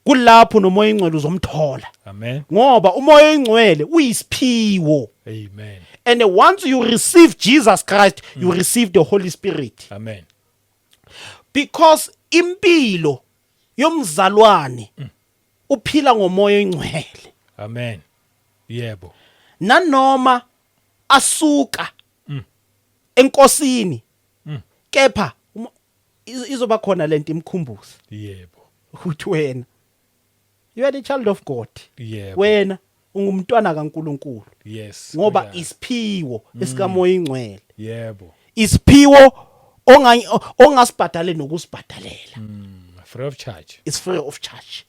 kulapho nomoya oyingcwele uzomthola. Amen. Ngoba umoya oyingcwele uyisiphiwo. Amen. And once you receive Jesus Christ, you receive the Holy Spirit. Amen. Because impilo yomzalwane uphila ngomoya oyingcwele. Amen. Yebo. Nanoma asuka enkosini, kepha izoba khona lento imkhumbuza. Yebo. Ukuthi wena you are the child of God. Yebo. Wena ungumntwana kaNkuluNkulu. Yes. Ngoba Kunjalo. isiphiwo esikamoya ingcwele. Yebo. Isiphiwo ongasibhadale nokusibhadalela. Free of charge. It's free of charge.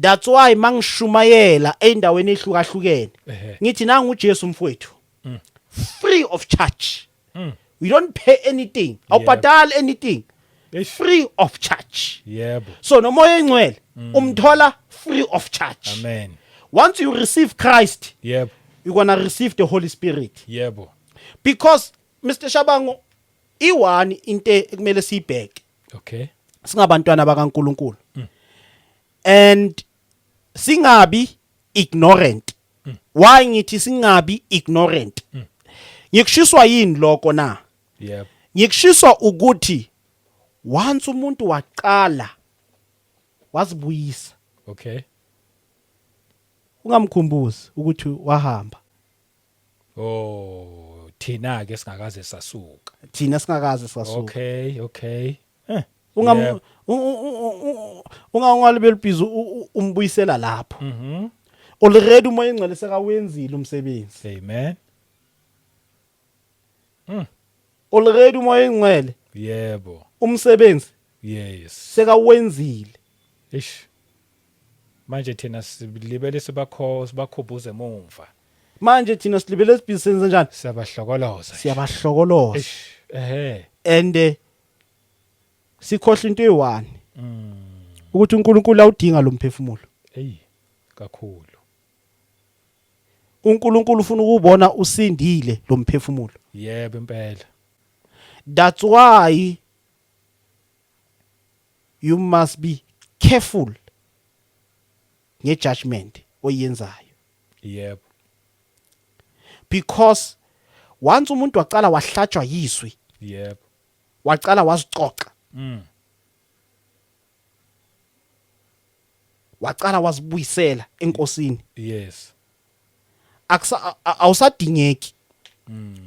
That's why mangishumayela endaweni ehlukahlukene ngithi nangu uJesu mfowethu. Free of charge. We don't pay anything. Awubhadali anything. Eish. Free of charge. Yebo. So nomoya oyingcwele umthola free of charge. Amen. Once you receive Christ, Yebo. you're going to receive the Holy Spirit. Yebo. Because Mr Shabangu, i-one into ekumele siyibheke. Okay. Singabantwana bakaNkuluNkulu. And singabi ignorant. Why ngithi singabi ignorant? Ngikushiswa yini lokho na? Yebo. Ngikushiswa ukuthi once umuntu waqala wazibuyisa, ungamkhumbuzi ukuthi wahamba. Oh, thina ke singakaze sasuka. Thina singakaze sasuka. Okay. Ungam ungalibeli busy umbuyisela lapho. Already uMoya oNgcwele sekawenzile umsebenzi. Amen. Already uMoya oNgcwele umsebenzi sekawenzile. Ish. Manje thina silibele sibakho sibakhumbuze emumva. Manje thina silibele sibhizi, senze njani? Siyabahlokoloza. Siyabahlokoloza. Ish. Ehe. And sikhohle into eyi-one, ukuthi uNkulunkulu awudinga lo mphefumulo. Ey, kakhulu. UNkulunkulu ufuna ukubona usindile lo mphefumulo. Yebo impela. That's why you must be careful ngejudgment oyenzayo, because once umuntu waqala wahlatshwa yizwi, waqala wazicoca, waqala wazibuyisela enkosini, akusa awusadingeki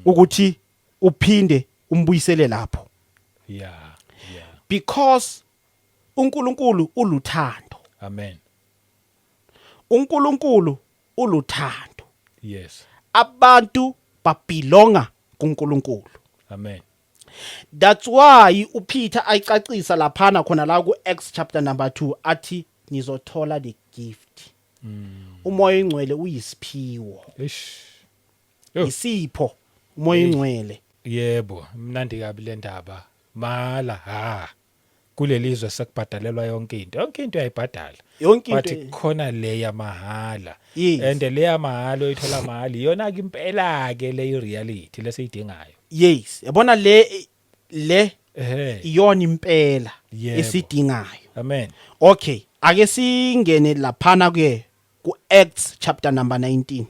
ukuthi uphinde umbuyisele lapho, because uNkulunkulu uluthando. Amen. uNkulunkulu uluthando. Abantu babelonga kuNkulunkulu. Amen. That's why uPeter ayicacisa laphana khona la ku Acts chapter number 2, athi nizothola the gift. UMoya oNgcwele uyisiphiwo. Ish. Yo. Isipho uMoya oNgcwele. Yebo, mnandi kabi le ndaba. Mala ha. Kulelizwe sekubhadalelwa yonke into. Yonke into uyayibhadala. Yonke But into. khona le yamahala. Yes. And le yamahala oyithola mahala iyona ke impela ke le reality lesiyidingayo. Yes, yabona le iyona impela esidingayo. Amen. Okay, ake singene laphana ke ku Acts chapter number 19.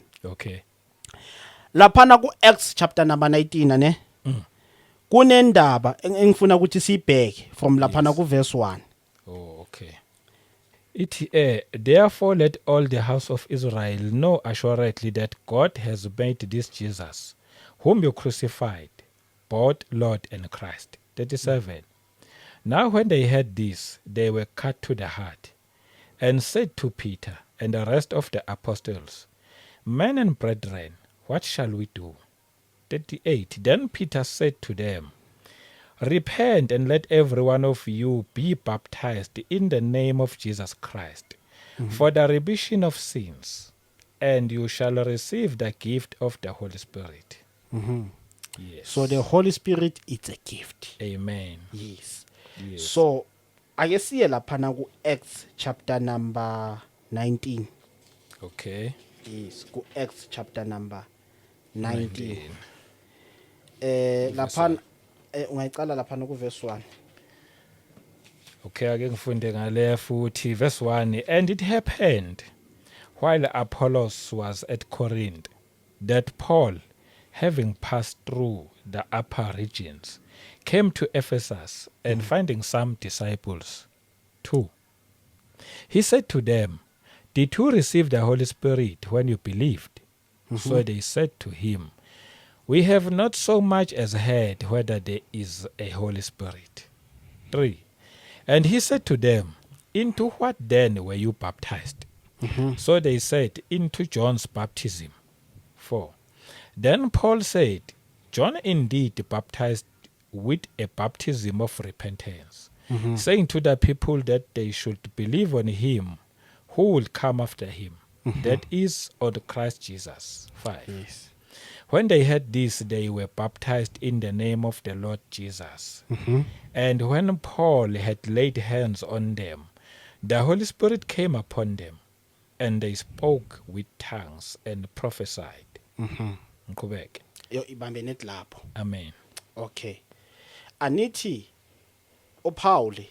Laphana ku Acts chapter number 19 ne, kunendaba engifuna ukuthi siyibheke from laphana ku verse 1. Oh, okay. Ithi therefore let all the house of Israel know assuredly that God has made this Jesus, whom you crucified, both Lord and Christ. 37. Now when they heard this, they were cut to the heart, and said to Peter and the rest of the apostles, "Men and brethren, what shall we do?" 38. Then Peter said to them, "Repent and let every one of you be baptized in the name of Jesus Christ for the remission of sins, and you shall receive the gift of the Holy Spirit." Yes. So the Holy Spirit, it's a gift. Amen. Yes. Yes. So ake siye laphana ku Acts chapter number 19. Yes, ku Acts chapter number 19. Laphana ungayicala laphana ku verse 1. Okay, ake ngifunde ngale futhi verse 1. And it happened while Apollos was at Corinth that Paul, having passed through the upper regions, came to Ephesus, and finding some disciples, 2, he said to them, "Did you receive the Holy Spirit when you believed?" So they said to him, "We have not so much as heard whether there is a Holy Spirit." 3. And he said to them, "Into what then were you baptized?" So they said, "Into John's baptism." 4. Then Paul said, "John indeed baptized with a baptism of repentance, saying to the people that they should believe on him who will come after him, that is, on Christ Jesus." 5. When they heard this, they were baptized in the name of the Lord Jesus. And when Paul had laid hands on them, the Holy Spirit came upon them, and they spoke with tongues and prophesied. Ngiqhubeke. Yo, ibambe net lapho. Amen. Okay, anithi uPaul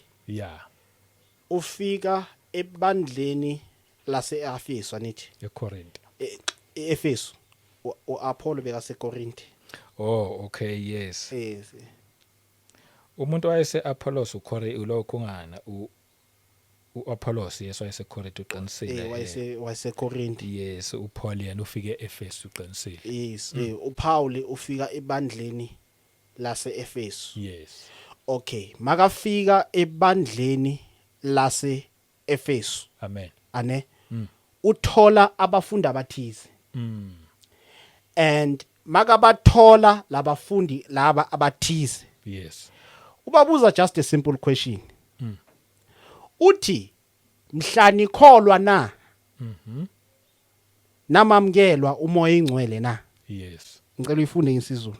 ufika ebandleni lase-Efesu, anithi? ECorinth. Eh, eEfesu, uApollo bekaseKorinte. Oh, okay, yes. Yes. Umuntu wayese Apollos uKore ulokhungana uApollos, yes, wayeseKorinte, uqinisile. Wayese wayeseKorinte. Yes, uPaul yena ufike eEfesu, uqinisile. Yes, uPaul ufika ebandleni lase Efesu. Okay, makafika ebandleni lase Efesu, Amen. ane uthola abafundi abathize. And makabathola labafundi laba abathize, ubabuza just a simple question. Uthi, mhla nikholwa na, namamkelwa umoya ingcwele na? Ngicela uyifunde ngesizulu.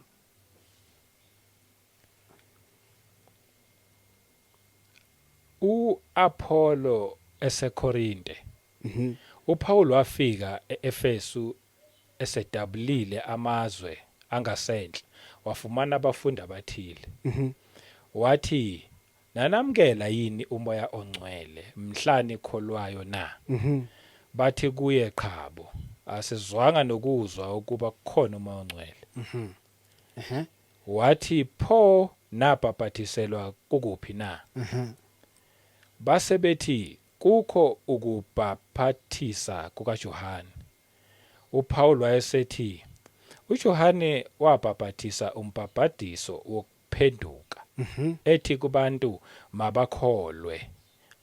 uApollo eseKorinte, uPaul wafika eEfesu esedabulile amazwe angasenhla, wafumana abafundi abathile. Wathi, nanamkela yini umoya ongcwele mhla nikholwayo na? Bathi kuye, qhabo, asizwanga nokuzwa ukuba kukhona umoya ongcwele. Wathi, pho nabhabhathiselwa kukuphi na? Base bethi, kukho ukubhaphathisa kukaJohane. UPaul wayesethi, uJohane wabhaphathisa umbhabhadiso wokuphenduka, ethi kubantu mabakholwe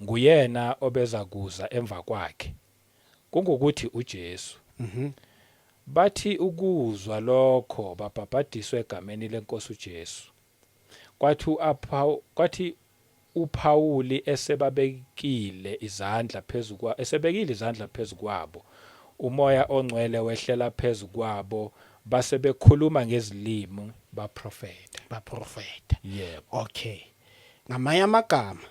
nguyena obeza kuza emva kwakhe, kungukuthi uJesu. Bathi ukuzwa lokho babhabhadiswe egameni lenkosi uJesu. Kwathi uPauli esebabekile izandla phezu kwa esebekile izandla phezu kwabo, umoya ongcwele wehlela phezu kwabo, base bekhuluma ngezilimi, baprofeta. Baprofeta. Yebo. Okay, ngamanye amagama,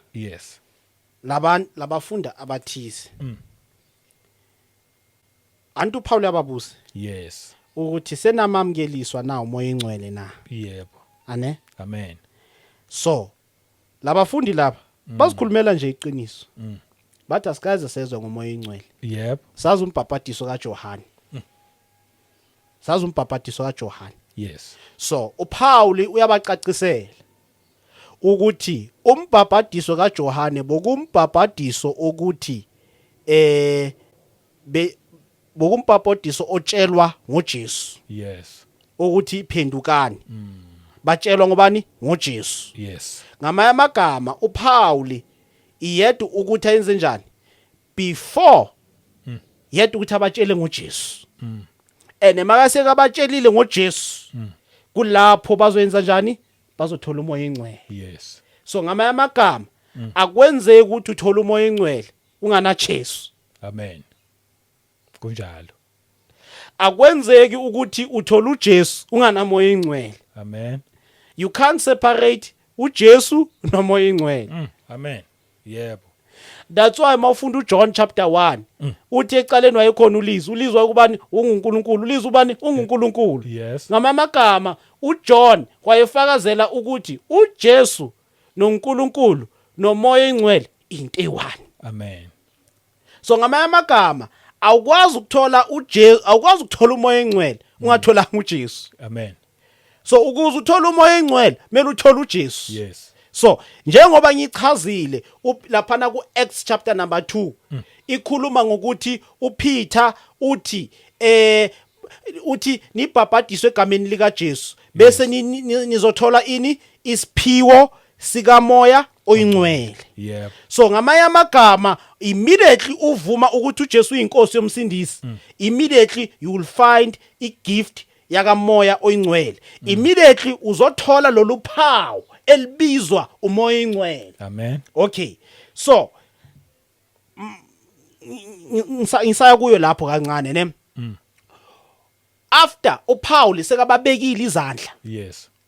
labantu labafunda abathize, antu uPaul yababuza ukuthi senamamkeliswa na umoya ingcwele na? Yebo. Ane? Amen. So labafundi laba bazikhulumela nje iqiniso, bathi asikaze sezwe ngomoya ingcwele. Sazi umbhabhadiso kaJohane, sazi umbhabhadiso kaJohane. So uPaul uyabacacisela ukuthi umbhabhadiso kaJohane bokumbhabhadiso ukuthi be bokumbhabhadiso otshelwa ngoJesu ukuthi phendukani. Batshelwa ngobani? NgoJesu. Ngamanye amagama, uPaul iyedwa ukuthi ayenze njani before yedwa ukuthi abatshele ngoJesu, and makase kabatshelile ngoJesu, kulapho bazoyenza njani? Bazothola umoya engcwele. So ngamanye amagama, akwenzeki ukuthi uthole umoya engcwele ungana Jesu. Amen, kunjalo. Akwenzeki ukuthi uthola uJesu unganamoya engcwele. Amen. You can't separate uJesu nomoya engcwele. Amen, yebo. That's why mawufunda uJohn chapter 1, uthi ecaleni wayekhona uLizwi, uLizwi wayekubani? UnguNkulunkulu. uLizwi ubani? UnguNkulunkulu. Ngamagama, uJohn wayefakazela ukuthi uJesu noNkulunkulu nomoya engcwele into eyi-one. Amen. So ngamanye amagama, awukwazi ukuthola uJesu, awukwazi ukuthola umoya engcwele ungatholanga uJesu. Amen. So ukuze uthole umoya engcwele, kumele uthole uJesu. So njengoba ngichazile laphana ku Acts chapter number 2, ikhuluma ngokuthi uPeter uthi nibhabhadiswe egameni lika Jesu, bese nizothola ini? Isiphiwo sikamoya oyingcwele. So ngamanye amagama, immediately uvuma ukuthi uJesu uyinkosi yomsindisi, immediately you will find igift yakamoya oyingcwele. Immediately uzothola lolu phawu elibizwa umoya oyingcwele. Amen. Okay, so ngisaya kuyo lapho kancane ne after uPaul sekababekile izandla,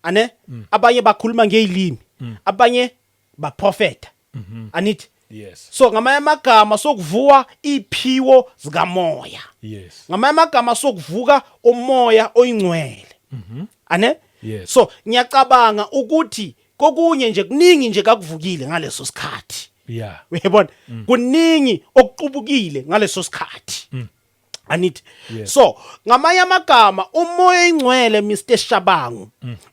ane abanye bakhuluma ngezilimi, abanye baprofeta, anithi? Yes. So ngamanye amagama, sokuvuka iphiwo zikamoya. Ngamanye amagama, sokuvuka umoya oyingcwele, ane? Yes. So ngiyacabanga ukuthi kokunye nje kuningi nje kakuvukile ngaleso sikhathi. Uyabona, kuningi okuqubukile ngaleso sikhathi. Anithi? Yes. So ngamanye amagama, uMoya Ingcwele, Mr Shabangu,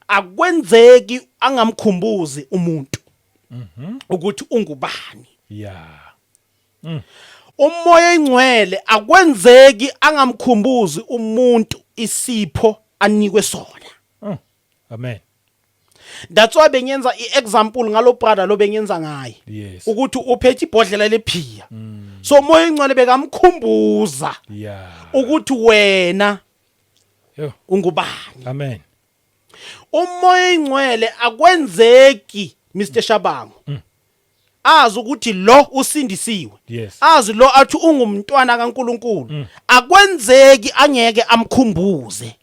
akwenzeki angamkhumbuzi umuntu ukuthi ungubani. UMoya Ingcwele akwenzeki angamkhumbuzi umuntu isipho anikwe sona. Amen. That's why bengenza iexample ngalo brother lo bengenza ngaye ukuthi uphethe ibhodlela lephiya, so uMoya Ingcwele bekamkhumbuza ukuthi wena ungubani. Amen. UMoya Ingcwele akwenzeki, Mr Shabangu, azi ukuthi lo usindisiwe, azi lo athi ungumntwana kaNkuluNkulu, akwenzeki angeke amkhumbuze.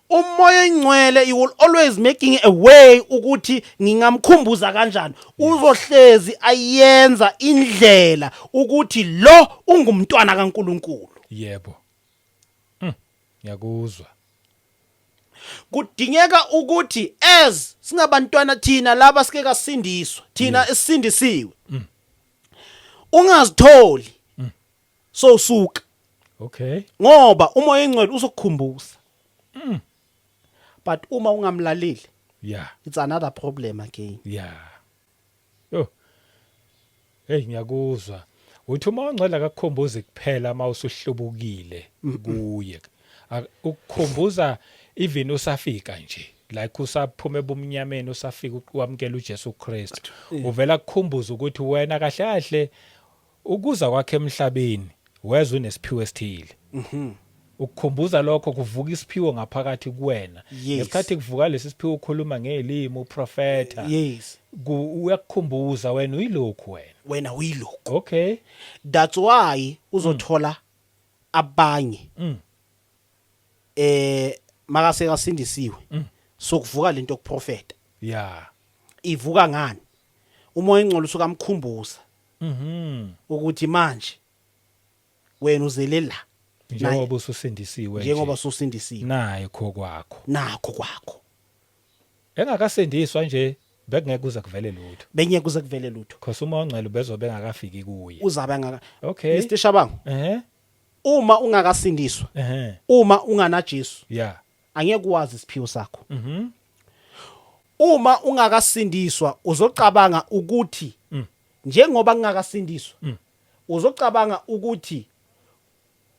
UMoya Ingcwele, he will always making a way ukuthi ngingamkhumbuza kanjani. Uzohlezi ayenza indlela ukuthi lo ungumntwana kaNkuluNkulu. Yebo. Ngiyakuzwa. Kudingeka ukuthi as singabantwana thina laba sike kasindiswa thina, esindisiwe, ungazitholi so suka, ngoba uMoya Ingcwele uzokukhumbuza, but uma ungamlaleli, it's another problem again. Yeah. Yo. Hey, ngiyakuzwa. Uthi uma ongcwele akakukhumbuzi kuphela uma usuhlubukile kuye. Ukukhumbuza even usafika nje. Like usaphuma ebumnyameni, usafika ukwamukela uJesu Kristu. Uvela kukhumbuza ukuthi wena kahle kahle ukuza kwakhe emhlabeni weza unesiphiwo esithile. Ukukhumbuza lokho kuvuka isiphiwo ngaphakathi kuwena. Ngesikhathi kuvuka lesi siphiwo, ukhuluma ngelimi, uprofeta. Uyakukhumbuza wena uyilokhu wena. Wena uyilokhu. That's why uzothola abanye makase kasindisiwe, sokuvuka lento yokuprofeta. Ivuka ngani? UMoya Ingcwele usuka amkhumbuza ukuthi manje wena uzele la. Njengoba ususindisiwe nje. Njengoba ususindisiwe. Naye kho kwakho. Nakho kwakho. Engakasindiswa nje bekungeke kuze kuvele lutho. Bengeke kuze kuvele lutho. Because uma ongcwele bezobe engakafiki kuye. Uzabe ngaka Mr Shabangu, uma ungakasindiswa, uma ungana Jesu, angeke wazi isiphiwo sakho. Uma ungakasindiswa, uzocabanga ukuthi njengoba ngingakasindiswa, uzocabanga ukuthi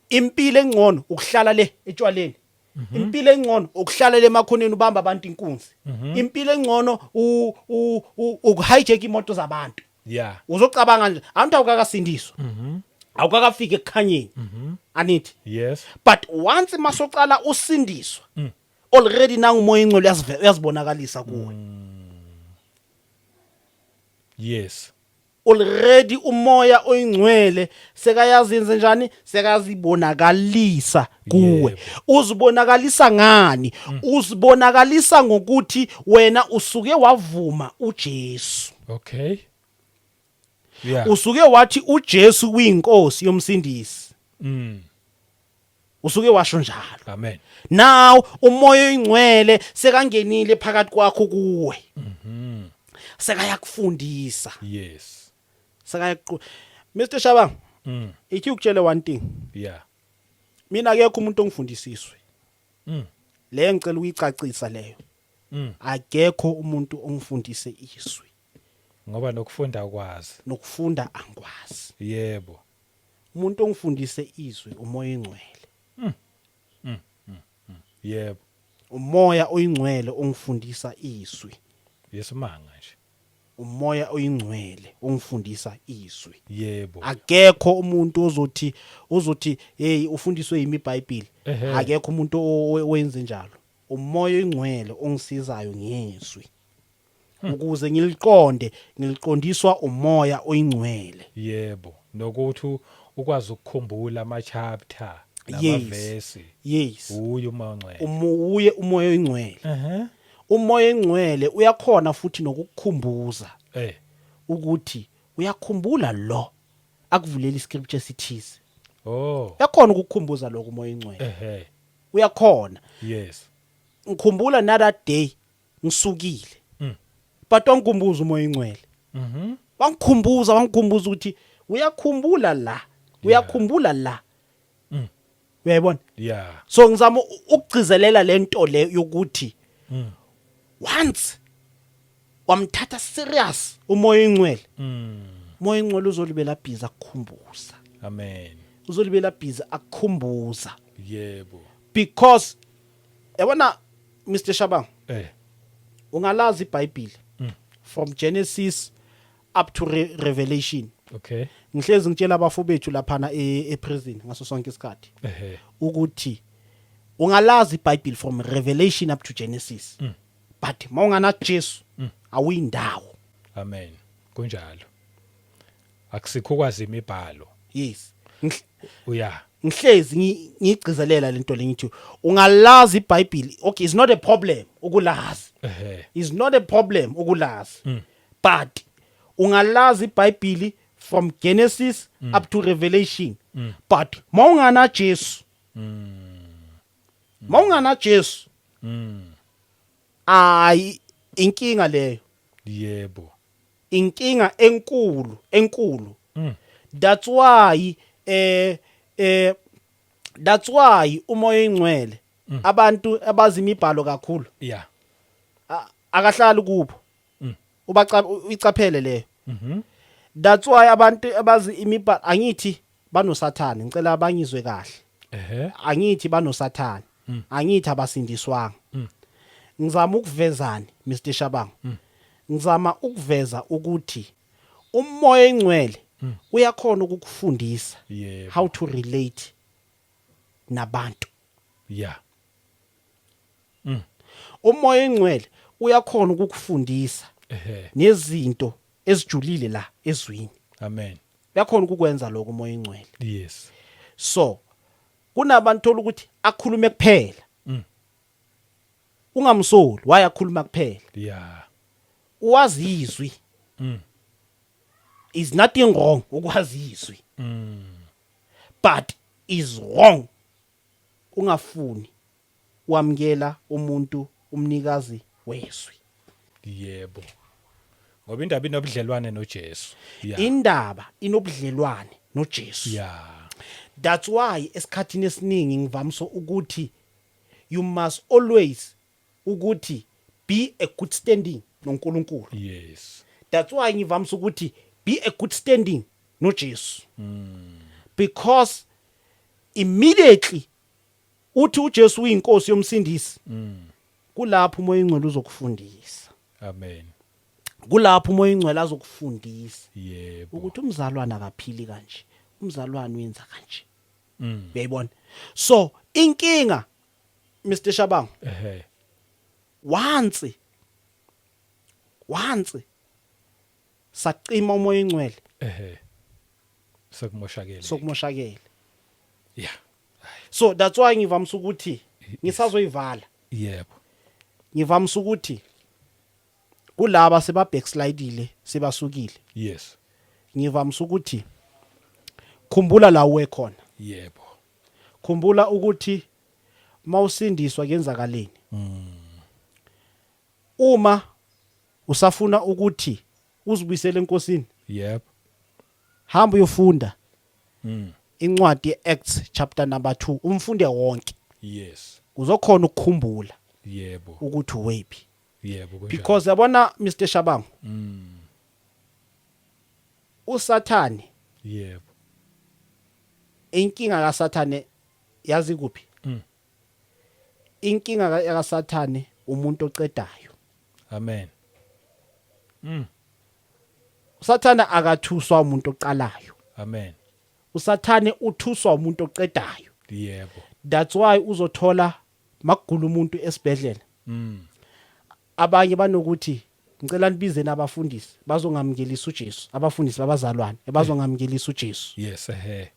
impilo engcono ukuhlala le etshwaleni, impilo engcono ukuhlala le emakhoneni ubamba abantu inkunzi, impilo engcono ukuhijack imoto zabantu. Uzocabanga nje antu awukakasindiswa, awukakafiki ekukhanyeni, anithi? Yes. But once masocala usindiswa, already nangu uMoya Ingcwele uyazibonakalisa kuwe. Already uMoya Oyingcwele sekayazenze njani? Sekazibonakalisa kuwe. Uzibonakalisa ngani? Uzibonakalisa ngokuthi wena usuke wavuma uJesu. Usuke wathi uJesu uyinkosi yomsindisi. Usuke washo njalo. Amen. Now uMoya Oyingcwele sekangenile phakathi kwakho kuwe, sekayakufundisa. Sekayakuqu Mr Shabang, ithi ukutshele one thing. Mina akekho umuntu ongifundisiswe. Le ngicela ukuyicacisa leyo. Akekho umuntu ongifundise izwi. Ngoba nokufunda ukwazi. Nokufunda angikwazi. Umuntu ongifundise izwi uMoya Ingcwele. UMoya Oyingcwele ongifundisa izwi. Yesimanga nje. UMoya Oyingcwele ongifundisa izwi. Akekho umuntu ozothi hey, ufundiswe yimi iBhayibheli. Akekho umuntu owenze njalo. UMoya Oyingcwele ongisizayo ngezwi ukuze ngiliqonde, ngiliqondiswa uMoya Oyingcwele. Yebo, nokuthi ukwazi ukukhumbula ama chapter namavesi. Uye uMoya Ongcwele. Uye uMoya Oyingcwele. UMoya Oyingcwele uyakhona futhi nokukukhumbuza ukuthi uyakhumbula lo akuvulela iscripture sithize. Uyakhona ukukukhumbuza lokho uMoya Oyingcwele. Uyakhona. Ngikhumbula na that day ngisukile, but wangikhumbuza uMoya Ingcwele. Wangikhumbuza ukuthi uyakhumbula la. Uyakhumbula la? Uyayibona? Yeah. So ngizama ukugcizelela lento le yokuthi once wamthatha serious uMoya oNgcwele, uMoya oNgcwele uzolibela busy akukhumbuza. Amen. Uzolibela busy akukhumbuza. Because yabona, Mr Shabang, ungalazi iBhayibheli from Genesis up to Revelation. Ngihlezi ngitshela abafo bethu laphana e-prison ngaso sonke isikhathi ukuthi ungalazi iBhayibheli from Revelation up to Genesis, but mawungana Jesu awuyindawo. Amen, kunjalo, akusikho ukwazi imibhalo. Yes. Uya. Ngihlezi ngigcizelela lento le, ngithi ungalazi iBhayibheli, okay, it's not a problem ukulazi. It's not a problem ukulazi, but ungalazi iBhayibheli from Genesis up to Revelation, but mawungana Jesu, mawungana Jesu, ayi, inkinga leyo. Inkinga enkulu enkulu. That's why uMoya oNgcwele, abantu abazi imibhalo kakhulu, akahlali kubo. Ubaca uyicaphele leyo. That's why abantu abazi imibhalo, angithi banoSathane, ngicela abangizwe kahle. Angithi banoSathane, angithi abasindiswanga. Ngizama ukuvezani, Mr Shabang? Ngizama ukuveza ukuthi uMoya oNgcwele uyakhona ukukufundisa how to relate nabantu. UMoya oNgcwele uyakhona ukukufundisa nezinto ezijulile la ezwini. Amen. Uyakhona ukukwenza lokho uMoya oNgcwele. So kunabantu thola ukuthi akhulume kuphela. Ungamsoli wayakhuluma kuphela. Uwazi izwi. Is nothing wrong ukwazi izwi. But is wrong ungafuni wamkela umuntu umnikazi wezwi. Yebo, ngoba indaba inobudlelwane noJesu, yeah. Indaba inobudlelwane noJesu. That's why esikhathini esiningi ngivamisa ukuthi you must always ukuthi be a good standing noNkulunkulu. That's why ngivamisa ukuthi be a good standing noJesu. Because immediately uthi uJesu uyinkosi yomsindisi, kulapho uMoya oNgcwele uzokufundisa. Amen. Kulapho uMoya oNgcwele azokufundisa ukuthi umzalwane akaphili kanje, umzalwane uyenza kanje. Uyayibona? So inkinga, Mr Shabang, once sacima uMoya oNgcwele, Sekumoshakele. Sokumoshakele. So that's why ngivamisa ukuthi ngisazoyivala. Ngivamisa ukuthi kulaba seba backslidile, sebasukile, ngivamisa ukuthi khumbula la uwe khona. Khumbula ukuthi mawusindiswa kuyenzakaleni. Uma usafuna ukuthi uzibuyisele eNkosini, hamba uyofunda incwadi yeActs chapter number 2, umfunde wonke. Uzokhona ukukhumbula ukuthi uwephi. Yebo, kunjalo. Because yabona, Mr Shabangu, uSathane, inkinga kaSathane yazi kuphi? Inkinga kaSathane umuntu ocedayo. Amen. uSathane akathuswa umuntu oqalayo. Amen. uSathane uthuswa umuntu ocedayo. That's why uzothola makugula umuntu esibhedlela, abanye banokuthi, "Ngicela nibize nabafundisi bazongamukelisa uJesu," abafundisi babazalwane bazongamukelisa uJesu. Yes ehe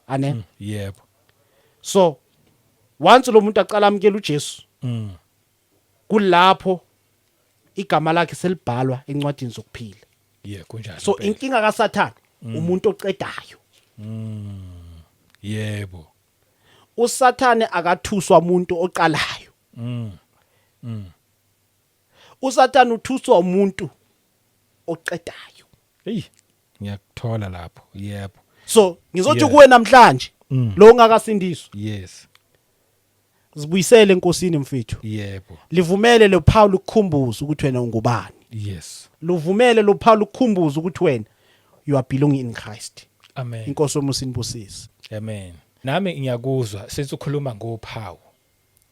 Ane? Yebo. So once lo muntu aqala amukela uJesu, kulapho igama lakhe selibhalwa encwadini zokuphila. Yeah, kunjalo. So Impela. inkinga kaSathane umuntu ocedayo. uSathane akathuswa umuntu oqalayo. uSathane uthuswa umuntu ocedayo. Hey, ngiyakuthola lapho, yebo. So ngizothi kuwe namhlanje, lo ungakasindiswa, zibuyisele enkosini, mfethu. Livumele lo phawu lukukhumbuza ukuthi wena ungubani. Luvumele lo phawu lukukhumbuza ukuthi wena you are belonging in Christ. Amen. Inkosi yomusa inibusise. Amen. Nami ngiyakuzwa since ukhuluma ngophawu,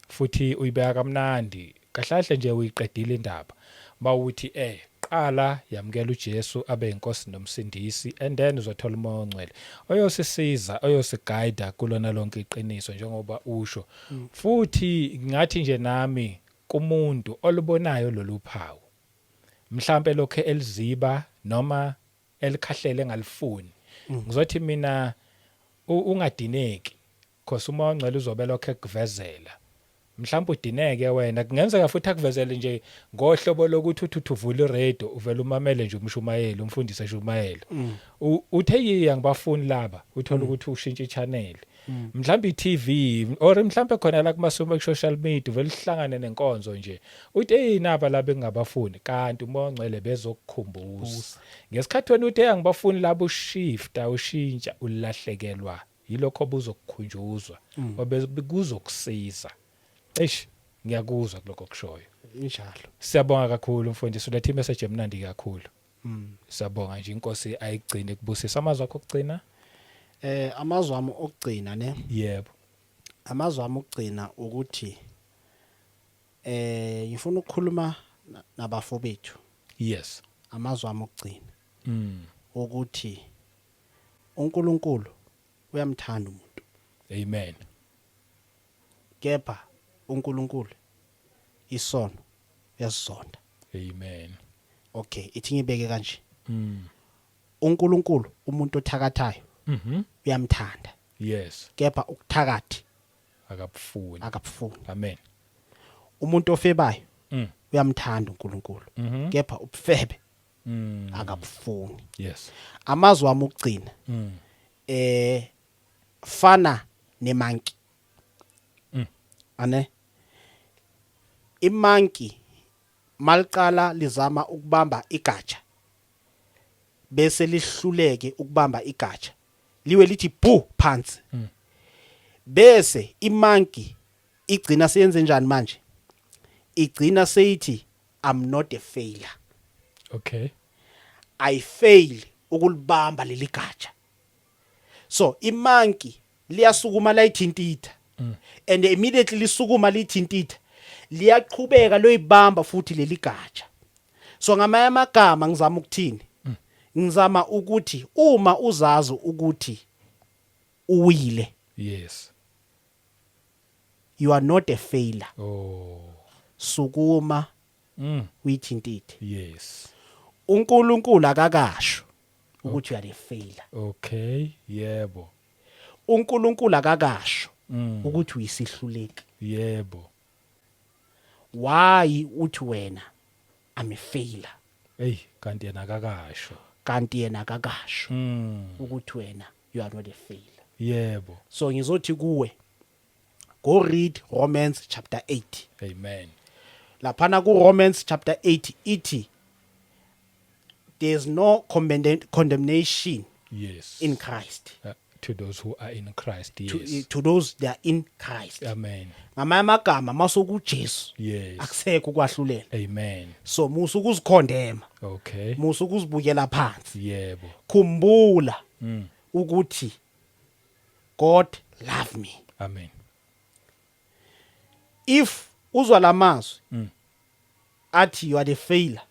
futhi uyibeka kamnandi kahle nje, uyiqedile indaba mawuthi qala yamukela uJesu abe inkosi nomsindisi, and then uzothola uMoya oNgcwele oyosisiza, oyosiguide kulona lonke iqiniso njengoba usho. Futhi ngathi nje nami kumuntu olubonayo lolu phawu, mhlambe lokho eliziba noma elikhahlele engalifuni, ngizothi mina ungadineki, cause uMoya oNgcwele uzobe lokho ekuvezela. Mhlawumbe udineke wena, kungenzeka futhi akuvezele nje ngohlobo lokuthi uthi uvula iradio, uvela umamele nje umshumayeli, umfundisi eshumayela, uthe, "Yiya, ngibafuni laba." Uthola ukuthi ushintsha ichannel, mhlawumbe i-TV, or mhlawumbe khona la kuma social media uvela uhlangane nenkonzo nje, uthi, "Hey, naba laba engingabafuni." Kanti uMoya oNgcwele bezokukhumbuza ngesikhathi wena uthi, "Hey, angibafuni laba." Ushifta, ushintsha, ulahlekelwa yilokho obuzokukhunjuzwa obekuzokusiza. Eish, ngiyakuzwa kulokho kushoyo. Injalo. Siyabonga kakhulu, mfundisi, ulethe imessage emnandi kakhulu. Siyabonga nje, inkosi ayigcine kubusisa. Amazwi akho okugcina? Amazwi ami okugcina, ne? Yebo. Amazwi ami okugcina ukuthi ngifuna ukukhuluma nabafo bethu. Amazwi ami okugcina ukuthi uNkulunkulu uyamthanda umuntu. Amen. Kepha uNkulunkulu isono uyasizonda. Amen. Okay, ithi ngibeke kanje. uNkulunkulu umuntu othakathayo uyamthanda. Kepha ukuthakathi akabufuni. Akabufuni. Amen. Umuntu ofebayo uyamthanda uNkulunkulu. Kepha ubufebe akabufuni. Amazwi ami okugcina, fana nemonkey. Ane? Imonkey maliqala lizama ukubamba igatsha, bese lihluleke ukubamba igatsha, liwe lithi bu phansi. Bese imonkey igcina seyenze njani manje? Igcina seyithi, "I'm not a failure." I fail ukulibamba leli gatsha. So imonkey liyasukuma layithintitha, and immediately lisukuma lithintitha, liyaqhubeka loyibamba futhi leli gatsha. So ngamanye amagama ngizama ukuthini? Ngizama ukuthi uma uzazi ukuthi uwile, you are not a failure. Sukuma, uyithintithe. uNkulunkulu akakasho ukuthi you are a failure. Okay yebo uNkulunkulu akakasho ukuthi uyisihluleki. Why uthi wena, "I'm a failure"? Hey, kanti yena akakasho. Kanti yena akakasho ukuthi wena you are not a failure. So ngizothi kuwe, go read Romans chapter 8. Amen. Laphana ku Romans chapter 8 ithi there's no condemnation in Christ. To those who are in Christ. To, to those that are in Christ. Amen. Ngamanye amagama, masukuJesu, akusekho ukwahlulela. Amen. So musa ukuzicondemna. Musa ukuzibukela phansi. Khumbula ukuthi God love me. Amen. If uzwa lamazwi athi you are the failure,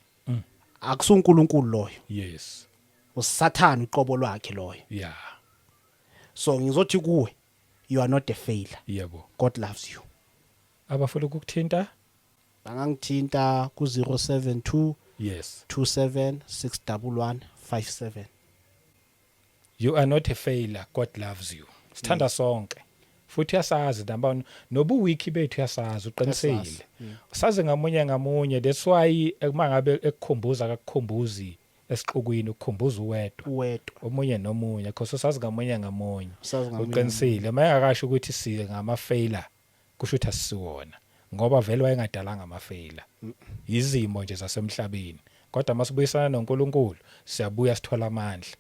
akusuNkulunkulu loyo. Usathana uqobo lwakhe loyo. So ngizothi kuwe, you are not a failure. God loves you. Abafuna ukukuthinta? Bangangithinta ku 072 27 611 57. You are not a failure, God loves you. Sithanda sonke futhi uyasazi namba nobuweak bethu, uyasazi, uqinisile. Sazi ngamunye ngamunye. That's why uma ngabe ekukhumbuza, akakukhumbuzi esixukwini, ukukhumbuza uwedwa. Uwedwa. Omunye nomunye, because usazi ngamunye ngamunye. Usazi ngamunye. Uqinisile, mayengakasho ukuthi siye ngama failure, kusho ukuthi asisiwona, ngoba vele wayengadalanga ama failure, izimo nje zasemhlabeni. Kodwa masibuyisana noNkulunkulu, siyabuya sithola amandla.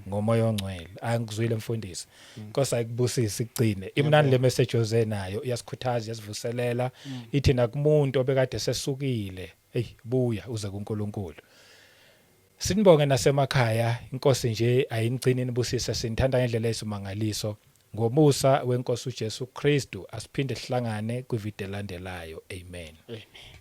Ngomoya ongcwele. Angikuzwile mfundisi. Inkosi ayikubusise igcine. Imnandi le message oze nayo, iyasikhuthaza, iyasivuselela. Ithi nakumuntu obekade sesukile, hey, buya uze kuNkulunkulu. Sinibonge nasemakhaya, inkosi nje ayinigcini inibusise, sinithanda ngendlela eyisimangaliso. Ngomusa wenkosi uJesu Kristu asiphinde sihlangane kwivideo elandelayo. Amen. Amen.